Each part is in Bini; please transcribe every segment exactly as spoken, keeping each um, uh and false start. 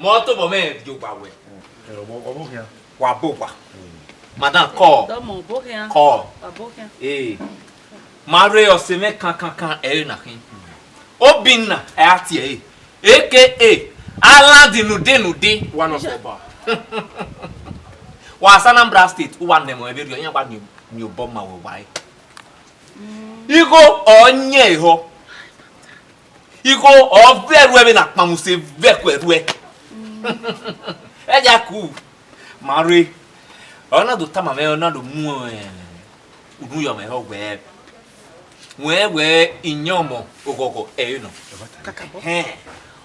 Mọ tobọ mwẹ rhie owa wẹ. Ẹ, ọ bọ, ọ bọ khian. Wa bọ owa. Madam, call. Dọmọ, bọ khian. Call. Wa bọ khian. Ee. Ma rre ọse mwẹ kankankan ẹre na khin. Obinna, ẹ a tie ẹre. A K A, Alan Nude Nude. One of Oba. Wa sẹ Anambra State, uwa nẹ mọ ẹvbe rriọ, iran wa miẹn, miẹn obọ ma wẹ wa ẹre. Igho ọ yẹn ehọ. Igho ọ vẹ ẹruẹ vbene akpanmwẹ use vẹ ẹkuẹ ẹruẹ. Ẹ ya ku, ma rre. Ọ na do tama mwẹ, ọ na do mu, eh, unu yọ mwẹ ehọ wẹẹ, wẹẹ, wẹẹ iyẹn ọmọ oghọghọ ẹre nọ. Kakabọ. Hẹn,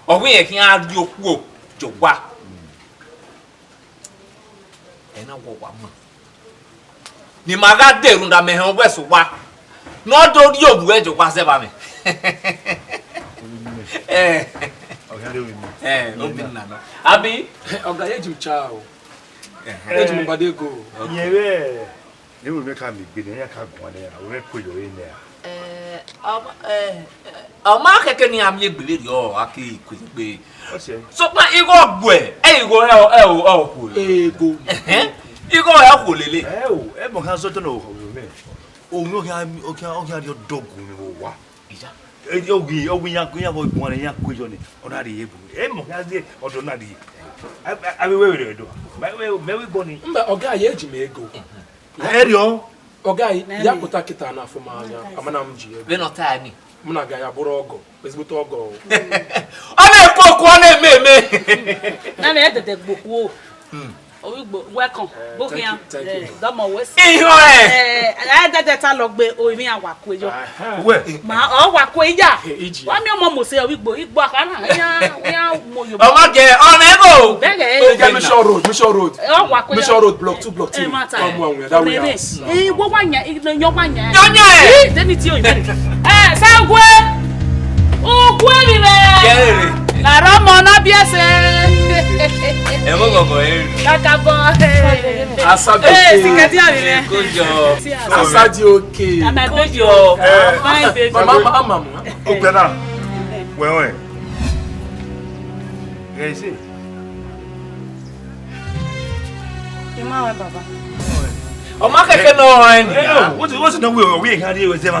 ọ wẹ irẹn khian rhie okhuo ye owa. Ẹ na wọ owa mu. Ne ima gha dee rhunmwuda mẹ họn wẹ sẹ owa, ne ọ do rhie owa ye owa zẹ vbe amẹ. Ẹ, Ọ khian rhie owa mu. Ẹ, Obinna nọ. Abi? Ọga, ye ji cha o. Ẹhẹn. Ye ji mu bade go. Iyẹn vbe, ne wẹ mẹ ka miẹn egbe nẹ, iran ka guan nẹ, wẹ mẹ kue yọ re nẹ. Eh, ọ ma, eh, ọ ma khẹke ne iran miẹn egbe vberriọ, a ke kue egbe. Ọsẹ. Sokpan igho ọ gbuẹ, ẹ igho ẹ ọ, ẹ ọ, ẹ ọ khuo. Ego. Ẹhẹn. Igho ẹ ọ khuo lele. Ẹ o, ẹ mọ khian zọtọ nọ o mẹ. Owiẹ ọ khian, ọ khian, ọ khian rhie ọdọ gun mwẹ vbe owa. Iya. Ẹ, ọ ghi, ọ ghi iran, iran vbe guan nẹ, iran kue yọ nẹ, ọ na rhie ye bu. Ẹ mọ khian zẹ ọdọ na rhie. A, a, a vbe wẹ vberriọ do. Mẹ, mẹ, mẹ vbe gọ ni. Mba, ọga, ye ji mẹ ego. Ẹ rriọ. Ọga, ya kota kita na fo ma ya, a ma na mu ji ye. Vbene ọ ta ni. Mu na ga ya bọrọ ọgọ, ezigbote ọgọ o. Ọ na-eko okuo, ọ na-ememe. Na mẹ dẹdẹ gbe okuo. Ovigbo, welcome. Bọ khian. Thank you, thank you. Eh, dọmọ wẹ si. Ihọ ẹ. Eh, a dẹdẹ ta lọ gbe, o, emwi a wa kue yọ. Aha. Wẹ. Ma, ọ wa kue iya. Eh, iji. Wa miẹn ọmọ Mose, Ovigbo, Igbo akha na, ya, ya mo yo. Ọ ma gẹ, ọ na ego. Bẹgẹ, eh. Mission Road, Mission Road. Ọ wa kue ya. Mission Road, block two, block three. Eh, ma ta. Come on, that way out. Eh, wo wa nya, eh, yọ wa nya. Yọ nya. Eh, deni ti o, eh. Eh, sa gwe. Ugwe mi re. Kẹrẹ. Làrá ọmọ náà bí ẹsẹ̀. Ẹ mọ gọgọ ẹ. Kakabọ. Asa bi. Eh, sikẹti a mi re. Kojo. Asa di okay. Kojo. Eh, fine baby. Mama, mama, mama. Ogbẹna. Wẹwẹ. Ẹ ṣe. Ima wẹ baba. Ọ ma kẹkẹ nọ ẹn. Ẹ, o, what's, what's the way we can hear with them?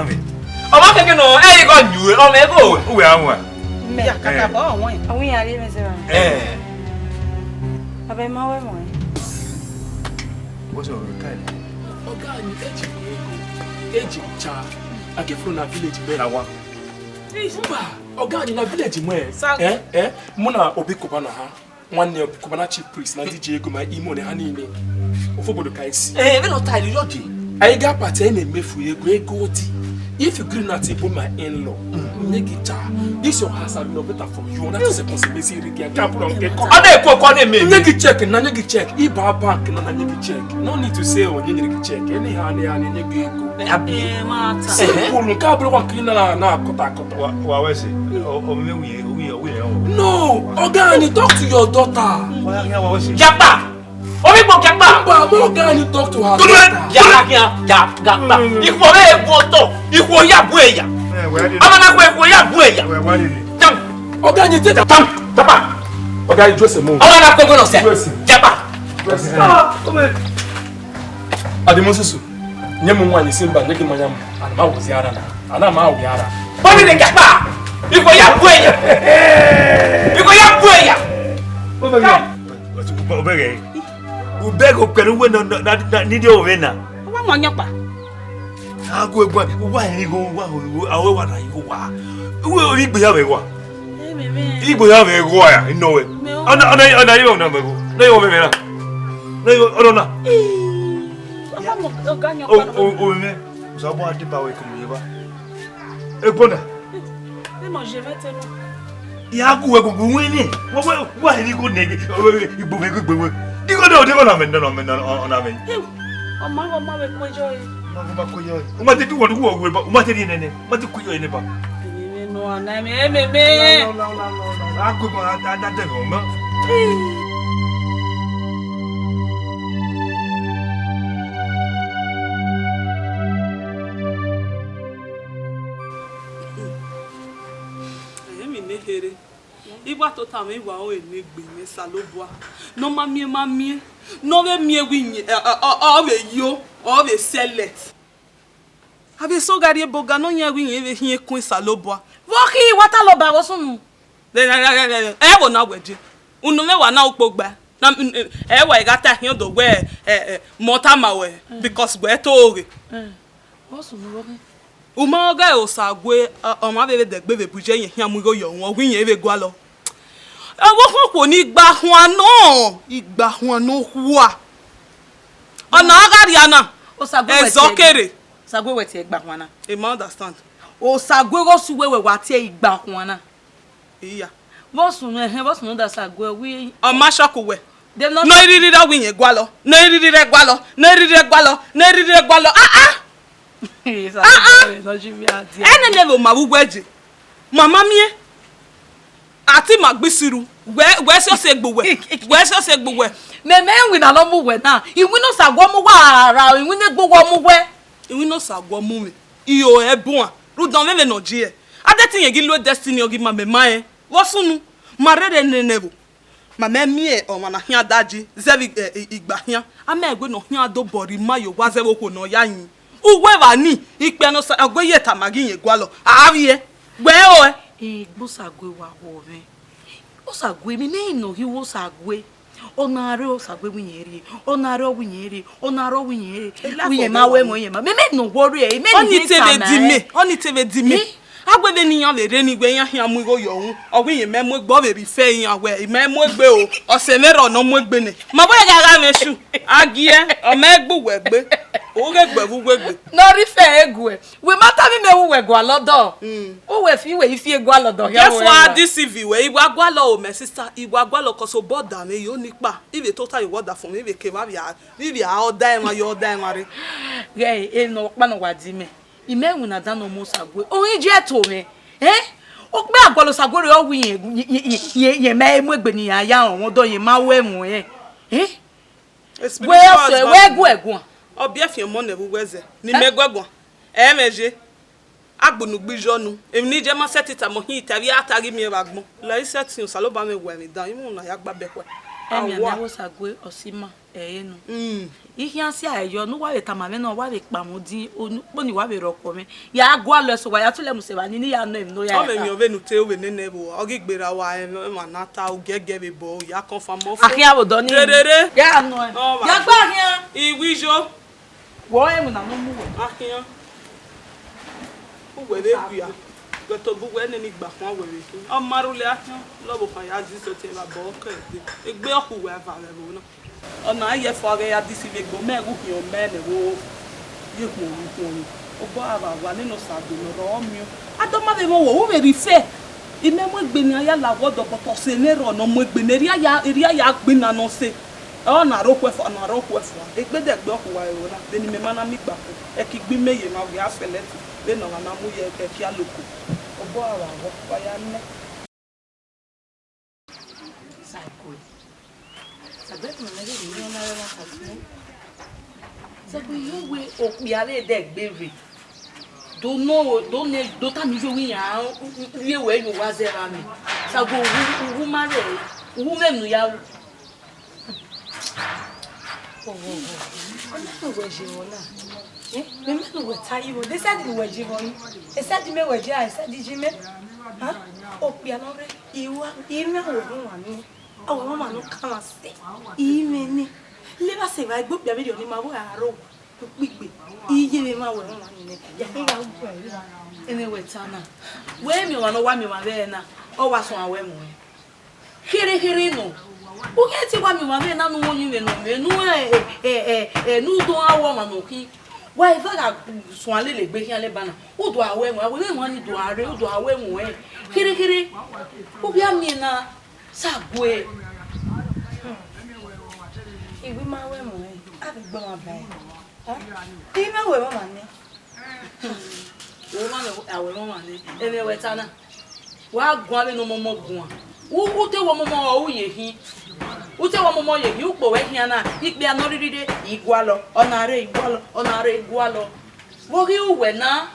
Ọ ma kẹkẹ nọ, ẹ, igho yu, ọ mẹ go. Uwe a wa. Mẹ. Ya, kakabọ, ọwẹn. Ọwẹn ya re mẹ zẹ ra. Eh. Baba, ima wẹ mọ. What's your kind? Ọga ni, e ji mi ego, e ji mi cha. I came from na village, man. Na wa. Mba, ọga ni na village, man. Sa- Eh, eh, mu na obi koba na ha. Nwanne, ọ bụ Cubana chief priest na D J Ego, ma imo ne ha niile. Ofu obodo ka esi. Eh, vbene ọ ta ẹre yọ je. Anyị ga party, anyị na-emefu ego, ego dị. If you gree not to be my in-law, nye gị cha. This your house, I know better for you. That is a consummation, Ricky. I can't put on cake. Ọ na-ekwu okwu, ọ na-eme eme. Nye gị check, na nye gị check. Ị ba bank, na, na nye gị check. No need to say, oh, nye nyere gị check. Anyhow, anyhow, nye gị ego. Abi. Eh, nwata. Simple, nke a bụrụ nwa nke ị na, na, na-akọta akọta. Wa, wa, we say, o, o, me, we, we, we, we, No, ọga anyị, talk to your daughter. Wa, ya, wa, we say. Japa! Omi kpọ japa! Mba, ma ọga anyị, talk to her daughter. Japa, ya, japa. Ikwo re egwu otọ, ikwo ya bu eya. Eh, we, I didn't. Ama na kwe ikwo ya bu eya. We, we, I didn't. Jam. Ọga anyị, take time. Japa. Ọga anyị, Jose mo. Ama na kwe gono se. Jose. Japa. Jose. Ah, come here. Adimosusu, nye mu nwanyi si mba, nye gị manya mu, ana ma wozi ara na, ana ma wi ara. Bọbi ne kakpa, iko ya bu eya, iko ya bu eya. Obere, obere, obere okpẹrẹ uwe na, na, na, na, ni di ove na. Wa mọ nyọkpa. Agu egbe, wa ni go, wa, wa, wa, wa na go wa. Uwe, igbe ya vbe wa. Igbo ya vbe gho ya, ino we. Ọna, ọna, ọna, yo na mego. Na yo vbe na. Na yo, ọna na. O, o, o, me. Sọ bọ ati ba we ko ye ba. Egbona. Ya ku we gugu wini. Wa, wa, wa ni ko nege. Igbo me, igbo me. Di ko do, di ko na me, na me, na me. Ọmọ, ọmọ we ko yo. Ma ko ba ko yo. O ma te du wa, du wa we ba. O ma te di nene. Ma te ku yo ene ba. Ememe nọ, ana ememe. A ku ba, a, a, a, a, a, a, Ẹmwẹ ne kherhe. I wa tota mwẹ, I wa ru enegbe mwẹ Osanobua, ne ọ ma miẹn ma miẹn, ne ọ vbe miẹn wẹ iyẹn, ọ, ọ, ọ vbe yo, ọ vbe select. A vbe sẹ ọghe Arrietboga ne ọ yan wẹ iyẹn vbe khian ekun Osanobua. Vbọ khin wa ta lọ ba vbe sunu? Ẹ vbo na wẹ je? Unu mwẹ wa na ukpo gba. Na, ẹ wa I gha ta khian do wẹ, ẹ, ẹ, mẹ ọ tama ruẹ, because wẹ to ghe. Vbọ sunu vbọ khin? U ma ọghe Osague, ọ, ọmwa vbe vbe dẹgbe vbe bu iye ẹre khian mu igho yọ, ọ wẹ iyẹn vbe gualọ. Ọvbokhan okhuo ni gba khuan nọ, I gba khuan ne okhua. Ọna a gha rhia na. Osague wẹ ẹzọ tie kere. Osague wẹ tie gba khuan na. I ma understand. Osague gho su wẹ wẹ wa tie igba khuan na. Iya. Vbọ sunu ẹhẹn, vbọ sunu da Osague wi. Ọ ma shock wẹ. Dem no. Ne ọ i rhirhi rre ọ wẹ iyẹn gualọ, ne ọ i rhirhi rre gualọ, ne ọ i rhirhi rre gualọ, ne ọ i rhirhi rre gualọ. Ah, ah. Osague, ah, ah, no ji vbe a dia. Ẹnẹnẹ vbe ma vbe uwẹ je. Ma ma miẹn. A ti ma gbe isiru, wẹ, wẹ si ọse gbe uwẹ, wẹ si ọse gbe uwẹ. Mẹ, mẹ iwinna ne ọ mu wẹ na, iwinna Osague ọ mu uwẹ, a ra iwinna egbe uwẹ ọ mu wẹ. Iwinna Osague ọ mu mwẹ, io, ẹ buan, rhunmwuda mwẹ vbene ọ ye. A de te irẹn ghi lo destiny, ọ ghi ma mẹ ma rẹn. Vbọ sunu, ma rherhe nene ẹvbo. Ma mẹ miẹn ọmwa na khian daji, zẹvbe, ẹ, ẹ, igba khian. A ma ẹgue ne ọ khian do bọ rre ima ye owa zẹvbe okhuo ne ọ ya yin. Uwẹ evba ni, ikpia ne Osague ye tama ghi iyẹn gualọ, a vbiẹ, wẹ ẹ o ẹ. Egbe Osague wa wọ mwẹ. Osague, mẹ, mẹ ne ọ ghi wẹ Osague. Ọna rre Osague wẹ iyẹn rre, ọna rre ọ wẹ iyẹn rre, ọna rre ọ wẹ iyẹn rre. Wẹ iyẹn ma wẹ ẹmwẹ, iyẹn ma. Mẹ, mẹ ne ọ wọ rre, mẹ ne ọ te vbe di mẹ, ọ ni te vbe di mẹ. Eh? A wẹ vbene iran vbe rre ni wẹ iran khian mu igho yọ ru, ọ wẹ iyẹn mẹ mu egbe, ọ vbe rhifẹ iran wẹ, I mẹ mu egbe o, ọse mwẹ rrọọ ne ọ mu egbe nẹ. Ma wẹ gha gha mwẹ shu, a giẹ, ọ ma gbe uwẹ egbe, u ghe gbe vbe uwu egbe. Ne ọ rhifẹ eguẹ, wẹ ma tama mẹ wẹ uwẹ gualọ dọ. Mm. Uwẹ fi, wẹ i fi egualọ dọ hia. Therefore, a deceive wẹ, I wa gualọ o, my sister, I wa gualọ, cause obọ da mwẹ yo ni kpa, I vbe tota ye uwẹ ọdafẹn mwẹ, I vbe kevbe avia, I vbe a ọda ẹmwẹ, ye ọda ẹmwẹ rre. Ghẹ, enọ ọkpa ne ọ wa di mẹ. I mẹ winna dan ne ọ mu Osague. Orinjiẹn to mwẹ. Eh? Okpia gualọ Osague rre ọ wẹ iyẹn, iyẹn, iyẹn, iyẹn, iyẹn ma mu egbe ne iran ya rọnmwẹ ọdọ, iyẹn ma wẹ ẹmwẹ. Eh? Wẹ ọsẹ, wẹ guẹ guan. Ọ biẹ fian ọmọ nẹ vbe uwu ẹzẹ, ne I mẹ guẹ guan. Ẹ mwẹ ye. Agbunu gbe iyọ nu. Emwi ne I ye ma sẹtin tama ọkhin, I ta vbe a ta ghi miẹn vbe agbọn. La I sẹtin, Osanobua mwẹ wa emwi dan, I mu na ya gba bẹkhuẹ. Ẹmwẹ ne Osague ọse ima. Ẹre nọ. Mm. I khian sia ẹre yọ, ne uwa vbe tama mwẹ na, uwa vbe kpa mwẹ odin, onukpo ni uwa vbe rhọkhuọ mwẹ. Ya gualọ ẹse, wa ya tule mu sẹ evba ni, ne I ya nọ emwi ne ọ ya. Ọ mwẹ emwi ọ vbene u te ru vbe nene ẹvbo, ọ ghi gberra wa, emwa na ta, u giẹgiẹ vbe bọ, u ya confirm ọfo. A khian vbe odọ ni. Rere. Ya nọ ẹ. Ọ va. Ya gba khian. I wi yo. Wẹ ọre ẹmwẹ na ne ọ mu wẹ. A khian. Uwẹ vbe wia, wẹ tobọ uwẹ nene igba khuan wẹ vbe khin. Ọ ma rhulẹ a khian, ne ọvbokhan ya zẹ isọtiẹn vbe abọ kẹ egbe. Egbe ọ khu wẹ a va vbe ẹvbo na. Ọna a ye fua ghẹ ya deceive egbe, ọ mẹ ghe ukhiọn mẹ nẹ vbe ye khuọnmwi khuọnmwi. Obọ a vbe awa nene Osague ne ọ rrọọ miẹn. A do ma vbe mwẹ, u vbe rhifẹ. I mẹ mu egbe ne a ya la wẹ ọdọ, but ọse ne rrọọ ne ọ mu egbe ne erriọ ya, erriọ ya gbinna ne ọ sẹ. Ọ na rre okhuo ẹfua, ọ na rre okhuo ẹfua. Egbe dẹgbe ọ khu wa ẹvbo na, vbene imẹ ma na miẹn igba khin, ẹki gbe imẹ ye ma wẹ a select vbene ọ gha na mu ye ẹki aloko. Obọ a vbe aghọ, wa ya nẹ. Sago. Sago, ẹmwẹ ne ọ na rre na Sago. Sago, I yo wẹ okpia vbe dẹgbe rre. Do nọ, do nẹ, do tama iye wẹ iran rhie wẹ ye owa zẹ vbe amẹ. Sago, uwu, uwu ma rre, uwu mwẹ unu ya ru. Oho, oho. Ọ ma ne uwẹ ye vbọ na? Eh? Mẹ ma ne uwẹ ta yi vbọ. De side ne uwẹ ye vbọ yi? Eside mẹ wẹ ye, a eside yi mẹ. Ha? Okpia nọ rre, I wa, I mwẹ wẹ rhunmwuda nẹ. Awẹ mama nọ kan mwa sẹ. I mwẹ nẹ. Levba sẹ evba, egbe okpia vberriọ ne ima vbe aro. Ukpigbe. I ye vbe ma wẹ rhunmwuda nẹ. Ya khin gha gu ẹre. Ẹmwẹ wẹ ta na. Wẹ miẹn ọmwa ne ọ wa miẹn ọmwa vbe ẹre na. Ọ wa suẹn wẹ mu ẹn. Kherhe kherhe nọ. U khian te wa miẹn ọmwa vbe ẹre na ne u yin vbe ne ọ mwẹ, ne u, ẹ, ẹ, ẹ, ẹ, ne u do gha ru ọmwa ne ọ khin. Wa eva gha suẹn lele egbe khian leba na. U do gha ru ẹmwẹ, a wẹ vbe emwa ni do gha rre, u do gha ru ẹmwẹ. Kherhe kherhe. U khian miẹn na. Sague. I wi ma wẹ mu ẹn, a vbe gbe ọmwa ba ẹn. Hẹn? I ma wẹ ọmwa nẹ. Wẹ ọmwa nẹ, a wẹ ọmwa nẹ. Ẹmwẹ wẹ ta na. Wa guan vbene ọmọmọ guan. U, u te wẹ ọmọmọ ọ, u ye khin. U te wẹ ọmọmọ ye khin, u kpe wẹ khian na. Ikpia nọ rhirhi rre, I gualọ. Ọ na rre, I gualọ. Ọ na rre, I gualọ. Vbe ọ ghi ru wẹ na?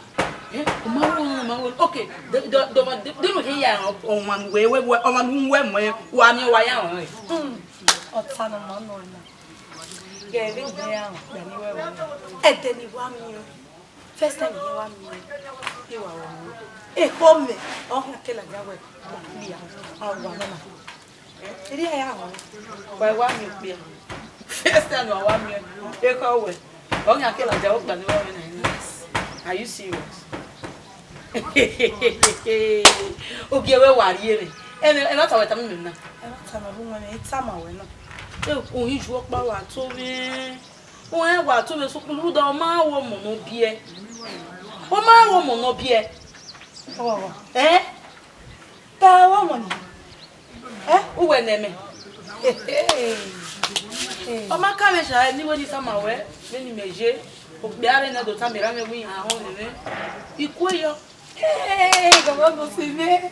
Ẹ, ọ ma ru ọmwa Okay, de, de, de, de, de, de, ọmwa ne uwẹ, wẹ, wẹ, ọmwa ne uwẹ mu ẹre, wa miẹn wa ya rẹn. Hmm, ọta ne ọ ma nọ na. Ghe vbe uwẹ ya rẹn, ghe ne uwẹ rẹn. Ẹdẹ ne I wa miẹn, first time ne I wa miẹn, I wa rẹn. Ekhọe mẹ, ọ khian kẹ ladian wẹ, okpia, a wa nọ na. Erriọ ya họn, wa wa miẹn okpia. First time wa wa miẹn, ekhọe wẹ, ọ khian kẹ ladian wẹ, okpia ne I wa rẹn na. Are you serious? Ogie wẹ wa rhie mwẹ. Ẹmwata wẹ tama mẹ na. Ẹmwata ne ọ rre uwẹ mwẹ, I tama wẹ na. Uhi ju ọkpa wa to mwẹ. Uhi wa to mwẹ sokpulu rhunmwuda ọ ma re ọmọ ne ọ biẹ. Ọ ma re ọmọ ne ọ biẹ. Ọ wa wa. Ẹn? Te a re ọmọ ni? Ẹ, uwẹ nẹ mẹ. Ọ ma ka mwẹ sha ne I wẹ ne I tama wẹ, vbene imẹ ye, okpia rre ne do tama erha mwẹ wẹ iran họn mwẹ. I kue yọ. Ee, gọmọ no si mẹ.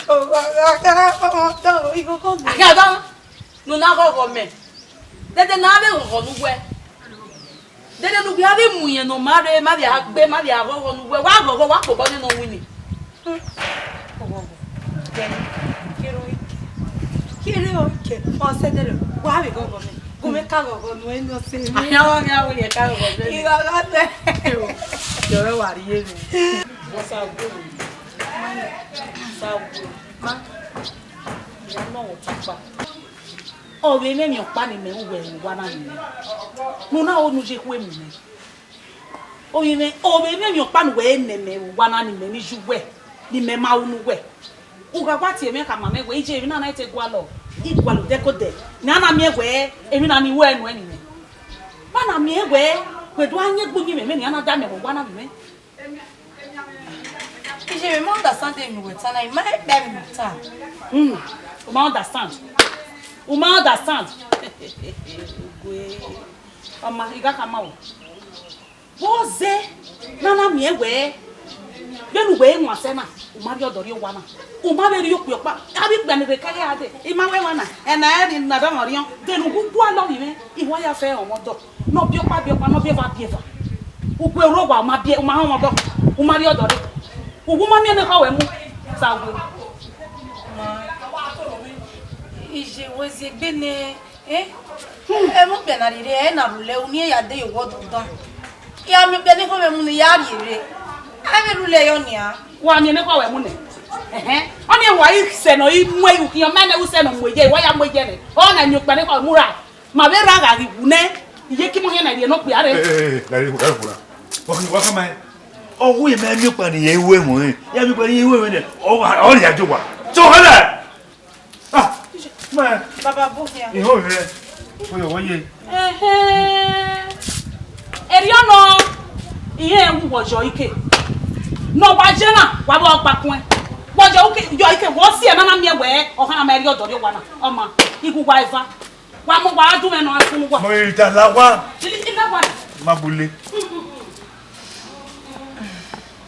Owa gha ka ọmọ tọ, igogo nẹ. Akhia dan, ne u na ghọghọ mẹ. Dede ne a vbe ghọghọ ne uwẹ. Dede ne uwẹ a vbe mu irẹn ne ọ ma rre, ma vbe a gbe, ma vbe a ghọghọ ne uwẹ. Wa ghọghọ, wa kpobọ nene ọwini. Ghọghọ. Kere ike. Kere ike. Ọ sẹ dẹrẹ, wa vbe ghọghọ mẹ. Gu mwẹ ka ghọghọ nuẹn nọ sẹ mẹ. Akhia wa gha wẹ ka ghọghọ mẹ. I ghọghọ mẹ. Yọrọ wa rhie mẹ. What's up, good? What's up, good? Ma, ya nọ wọ tukpa. Ọ vbe mwẹ emwi ọkpa ne imẹ ru wẹ vbe owa na ni mẹ. Ne u na ho ne u ye ekhue mu mẹ. Ovbi mwẹ, ọ vbe mwẹ emwi ọkpa ne uwẹ nẹ mẹ vbe owa na ni mẹ ni yu wẹ, ne imẹ ma ru ne uwẹ. U gha wa tie mwẹ khama mwẹ wẹ, iye emwi na na te gualọ, I gualọ odẹ ke odẹ. Ne a na miẹn wẹ, emwi na ni wẹ nuẹn ni mẹ. Vbe a na miẹn wẹ, wẹ do a yan egbe uyinmwẹ mwẹ ne a na da mẹ vbe owa na ni mẹ. Iye, I ma understand emwi ne uwẹ ta na, I ma kpẹ emwi ne u ta. Hmm, u ma understand. U ma understand. Ogue. Ọma, I gha khama wẹ. Vbọ zẹ ne a na miẹn wẹ, vbene uwẹ wan sẹ na, u ma rhie ọdọ rrie owa na. U ma vbe rhie okpia ọkpa, avbe ikpia ni rre kẹghe a dee, I ma wẹ wan na, ẹna ẹre ne a da mwẹ ọriọn, de ne u gu gualọ vbe mwẹ, I wa ya fẹ ọmwa ọdọ. Ne ọ biẹ ọkpa biẹ ọkpa, ne ọ biẹ eva biẹ eva. Ugbẹn rre owa, u ma biẹ, u ma họn ọmwa ọdọ, u ma rhie ọdọ rre. U wu ma miẹn ne ekhọe wẹ mu, sa uwe. Ma, iye wẹ ziegbe nẹ, eh? Ẹmwẹ okpia na rhirhi, ẹ na rhulẹ, unu ya de ye owọ ọdọdan. I gha miẹn okpia ne ekhọe wẹ mu ne I ya rhie rre. A vbe rhulẹ yọ nian. Wa miẹn ne ekhọe wẹ mu nẹ? Ẹhẹn. Ọnii wa i sẹ nọ i mu ẹre, ukhian ma nẹ u sẹ nọ mu ye, wa ya mu ye nẹ. Ọ na miẹn okpia ne ekhọe wẹ mu ra. Ma vbe ra gha ghi wu nẹ, iye ki mu hiẹn na rhie ne okpia rre. Ee, ee, ee, gha rhie, gha rhie. Wa, wa khama ẹn. Ọ wu mẹ miẹn okpia ne irẹn ru ẹmwẹ ọnrẹn. Ya miẹn okpia ne irẹn ru ẹmwẹ nẹ. Ọ wa, ọ rhie ajo wa. So, hana. Ah, ma. Baba, bu khian. Iho rẹ. Oyo, wo ye. Ẹhẹn. Erriọ nọ, irẹn wu wọ yọ ike. Ne ọ wa ye na, wa vbe ọkpa kuẹn. Wọ yọ ike, yọ ike, wọ si ẹmwẹ na miẹn wẹ, ọ khama ma erriọ ọdọ rrie owa na. Ọma, I gu uwa eva. Wa mu wa du mwẹ nọ, a gu uwa. Mo ita la wa. I, I la wa. Ma bule.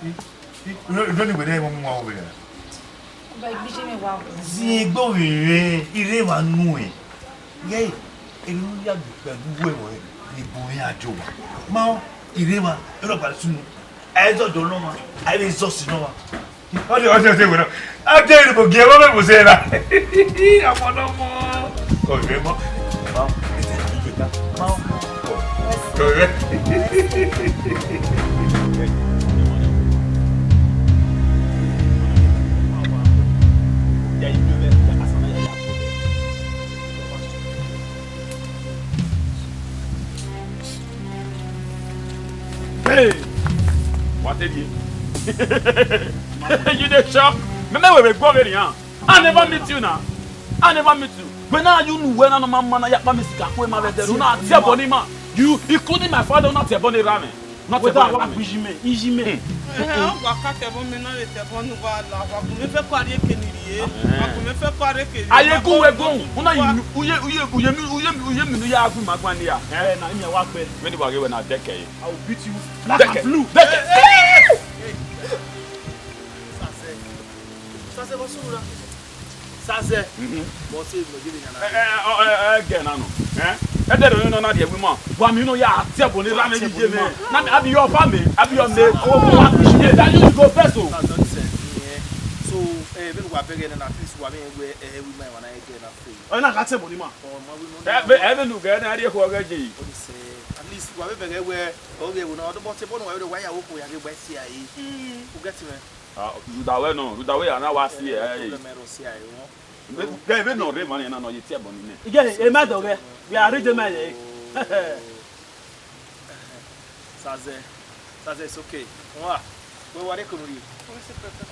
I, I, no, no ni were mo mu wa wo ya. Ọba, I gbije mwẹ wa o. Zin egbe ovbi mwẹ, I rre emwa nuẹn. Iye, emwi ne u ya gbe ikpia gu uwu ẹmwẹ ni bu mwẹ ajo wa. Ma, I rre emwa, erha ọgba sunu. A i zọdọ ne ọmwa, a i vbe zọ si ne ọmwa. Ọdẹ, ọdẹ, ọdẹ, wẹrẹ. Ọdẹ, ẹ i rre ebo gie ẹmwẹ mwẹ vbe sẹ na. Ọmọ ne ọmọ. Kọ vbe mọ. Ma, ẹ ti ju ta. Ma, kọ. Kọ vbe. Hey! Wa te die. You dey shock? Me, me, we, we go very, huh? I never meet you now. I never meet you. When are you, when I'm a man, I have my sister, when my brother, you not tell Bonnie, man. You, including my father, not tell Bonnie Rame. Not tell Bonnie Rame. Iji mẹ, iji mẹ. Ẹhẹn, ọ gba ka kẹ ẹbọ mẹ na, vbe tẹ ẹbọ ne uwa la, wa gun mẹ fẹ kọ arrie eke ni rrie. Wa gun mẹ fẹ kọ arrie eke ni. Aye gu we gun, una yi, uye, uye, uye mi, uye mi, uye mi nu ya gun ma gban ya. Eh, na imi wa gbe. Vbene wa ghe wẹ na dẹkẹ ye. I will beat you black and blue. Dẹkẹ. Sase. Sase, what's up, bro? Sase. Mhm. Mo se mo gidi yana. Eh, eh, oh, eh, eh, gẹ na nọ. Eh? Ẹ dẹrẹ nọ na rhie ẹvbo ima. Wa mi nọ ya tie ẹbọ ne erha mwẹ ye mẹ. Na mi, abi your family, abi your mate. Oh, wa mi ye. That you go first o. Eh, vbene uwa bẹghe nẹ, at least uwa vbe wẹ, eh, ẹvbo ima emwa na i ghe na free. Ọ na gha tẹ emọ ni ma. Ọ ma wẹ nọ. Ẹ, vbe, ẹ vbe ne u ghẹ na rhie ekhọe ọghe je yi. Ọ ni sẹ, at least uwa vbe bẹghe wẹ, ọ ghe ẹvbo na, ọ dọbọ te bọ ne uwa vbe wa ya wo ko ya ghe gba si a yi. Mm. U get me? Ah, rhunmwuda wẹ nọ, rhunmwuda wẹ ya na wa si ẹ. Problem ẹre si a yi, ọ. Vbe, vbe, vbe nọ rre emwa ni na nọ ye tie ẹbọ ni nẹ. Igẹ, e ma dọghẹ, we are ready, my. Sazẹ, Sazẹ, it's okay. Wa, we wa re kunu yi.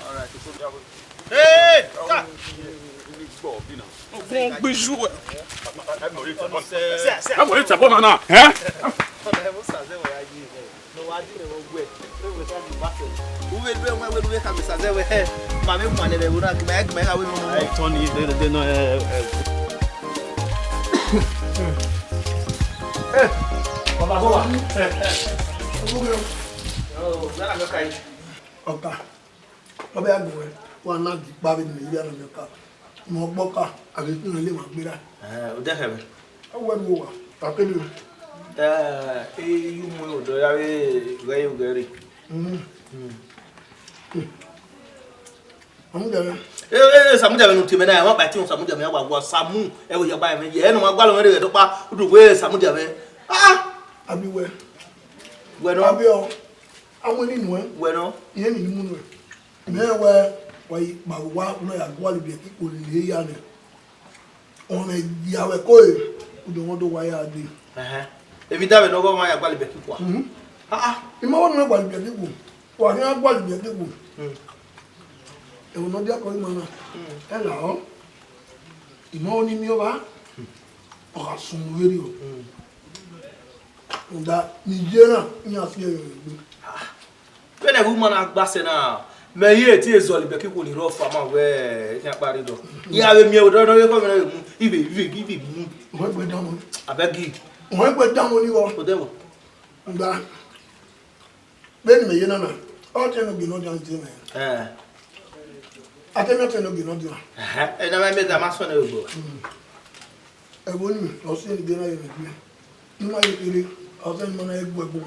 All right, it's okay. Hey, ka. Wọ́n gbé ju ẹ̀. Ẹ mọ̀ ní tẹ̀bọ́ náà náà. Ẹ́? Uwe lu ẹwẹn, uwe lu ẹka mẹ Sazẹ wẹ hẹ. Ma vbe mu anẹ vbe ẹvbo na, gimẹ, gimẹ gha wẹ nọ. Ẹ tọ ni, de, de, de, nọ, ẹ, ẹ. Ẹ, baba, baba. Ẹ, ẹ. Ọ, wẹ na mẹ ka yi. Ọka, ọ bẹ ya gbe wẹ, wa na gi kpa vbe ne imẹ ya na mẹ ọka. Mẹ ọgbọka, a ghi tun lele emwa gberra. Ẹ, odẹ khẹ mwẹ. Ọ wẹ ne uwa, ta kele o. Ẹ, e yu mu odọ ya vbe ghẹ yo ghẹ rre. Mm. Mm. Samudia mwẹ. E, e, e, Samudia mwẹ ne u tie mẹ na, wa kpa tie Samudia mwẹ, wa, wa Samu, ẹ vbe ya gba mwẹ, ye, ẹ ne ma gualọ mwẹ rre ẹdọkpa, u do wẹ Samudia mwẹ. Ah! Abi wẹ. Wẹ nọ. Abi ọ. Amwẹ ni nuẹn. Wẹ nọ. Irẹn ni mu nuẹn. Mẹ wẹ, wa yi kpao wa, u na ya gualọ ibiẹka ikpolo lele ya nẹ. Ọmwa ya wẹ ko e, u do wọn do wa ya dee. Ẹhẹn. Emwi davbe ne ọ ghe ọmwa ya gualọ ibiẹka ikua? Mhm. Ah, ah. I ma wẹ ne u gualọ ibiẹka ikpolo, wa khian gualọ ibiẹka ikpolo. Mm. Ẹvbo ne ọ diakọ ima na, mm, ẹ lahọ. I ma wẹ ne I miẹn ọvba, ọ gha sunu vberriọ. Mm. Rhunmwuda ne I ye na, iran fi ẹre egbe. Vbene ẹghẹ u ma na gba sẹ na, mẹ ye tie zọlọ ibiẹka ikpolo ni rre ọfa ma wẹ, khian kpa rre dọ. I gha vbe miẹn odọ nọ, vbe kọ mẹ na vbe mu, I vbe, I vbe, I vbe mu. Ọ gbe dan mu. Abeg. Ọ gbe dan mu ni vbọ. Odẹ vbọ. Rhunmwuda. Vbene imẹ ye na na, ọ te ne ogie ne ọ dian tie mẹ. Eh. A te miẹn ọtẹn ne ogie ne ọ dian. Ẹhẹn, ẹ na ma miẹn da ma sọn nẹ ogbo. Mm. Ẹvbo ni, ọ si ẹre gbe na ye mẹ gbe. Ne ima ye kere, ọ zẹ ne ima na ye gbe ẹvbo.